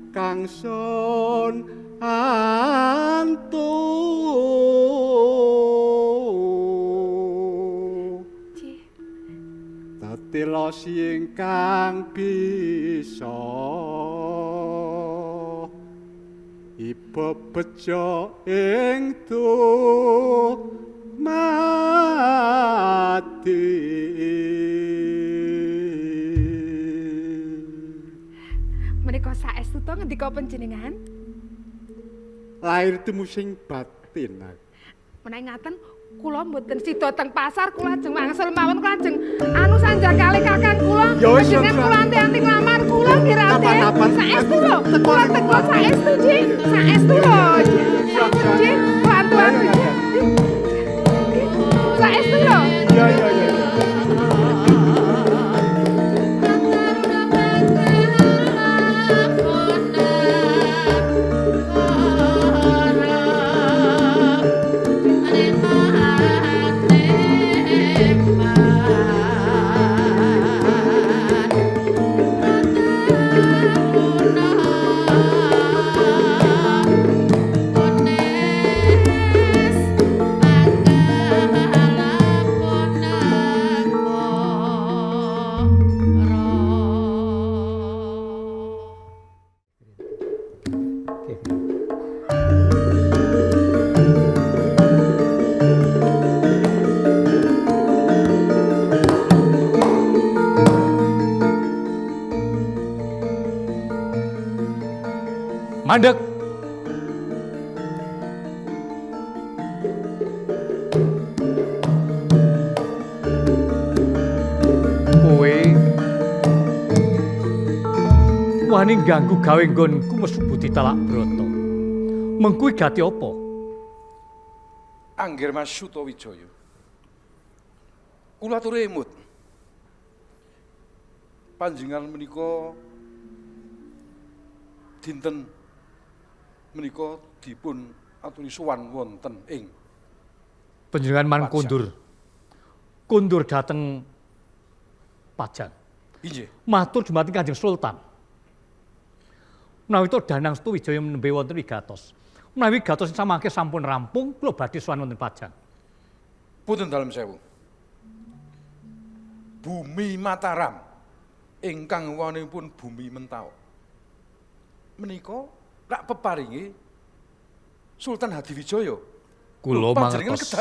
kang sun antu. Tetela ingkang bisa iba bejo ing mati. Menika saestu to ngendika panjenengan? Lahir tumusing batin. Menawi ngaten kula mboten sida teng pasar, kula ajeng wangsul mawon, kula ajeng anu sanjang kalih kakang kula. Panjenengan kula anti-anti nglamar kula nggih Raden. Saestu lho, kula teko saestu nggih, saestu lho. Nggih, kula antu-antu nggih. Saestu lho. Iya iya iya. Mandek. Kowe wani ganggu gawe nggonku mesubuti talak brata. Mengkuwi gati apa? Anggir Mas Sutawijaya. Kula aturi emut. Panjenengan menika dinten menika dipun aturi sowan wonten ing panjenengan man kondur. Kondur dhateng Pajang. Inggih. Matur dumateng Kanjeng Sultan. Menawi to Danang Sutawijaya nembe wonten wigatos. Menawi wigatos samangke sampun rampung, kula badhe sowan wonten Pajang. Punten dalem sewu. Bumi Mataram ingkang wanipun bumi Mentaok menika rak peparinge Sultan Hadiwijaya. Kula mangertos.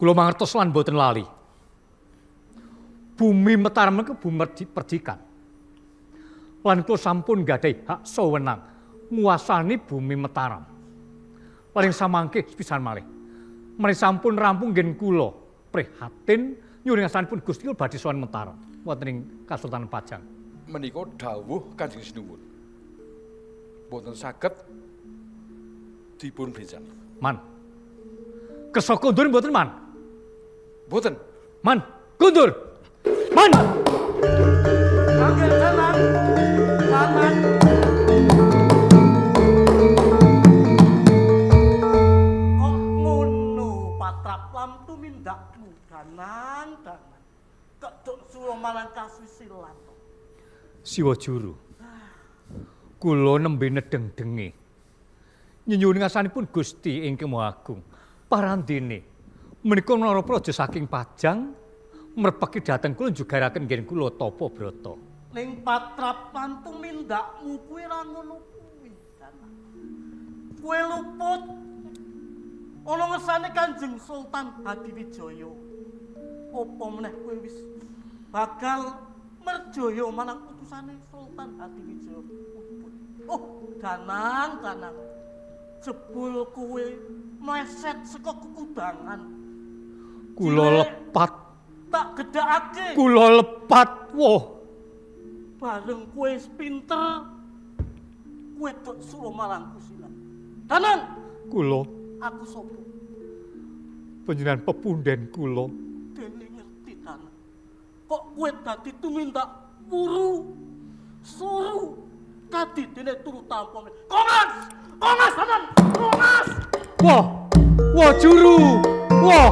Kula mangertos lan boten lali. Bumi Mataram menika bumi perdikan. Lan kula sampun gadhahi hak sawenang nguasani bumi Mataram. Paling samangke sepisan malih. Menawi sampun rampung ngen kula prihatin nyuwun ngastanipun Gusti kula badhe sowan Mataram wonten ing Kasultanan Pajang. Menika dawuh Kanjeng Sinuwun. Boten saged dipun bencani. Man. Kersa kondur mboten, Man? Mboten. Man, kondur. Man. Panggil jalan. Paman. Kok ngono patrap lam tumindakmu Danang, Danang. Keduk sulo marang kasusilan. Siwa juru. Kula nembe nedeng-denge. Nyuwun ngasanipun Gusti ingkang Maha Agung. Parandene menika menara praja saking Pajang merpeki dhateng kula njugaraken nggen kula tapa brata. Ning patrap lan tumindakmu kuwi ra ngono kuwi, Danang. Kowe luput ana ngersane Kanjeng Sultan Hadiwijaya. Apa meneh kowe wis bakal merjaya marang utusane Sultan Hadiwijaya. Oh, Danang, Danang. Jebul kowe mleset saka kekudangan. Kula lepat tak gedhakake. Kula lepat, woh. Bareng kowe wis pinter, kowe tok suruh marang kusilan. Danang, kula aku sapa? Panjenengan pepunden kula. Dene ngerti, Danang. Kok kowe dadi tumindak wuru, suru. Kadi dene turu tampa. Kongas! Kongas, Danang! Kongas! Wah! Wah juru! Wah!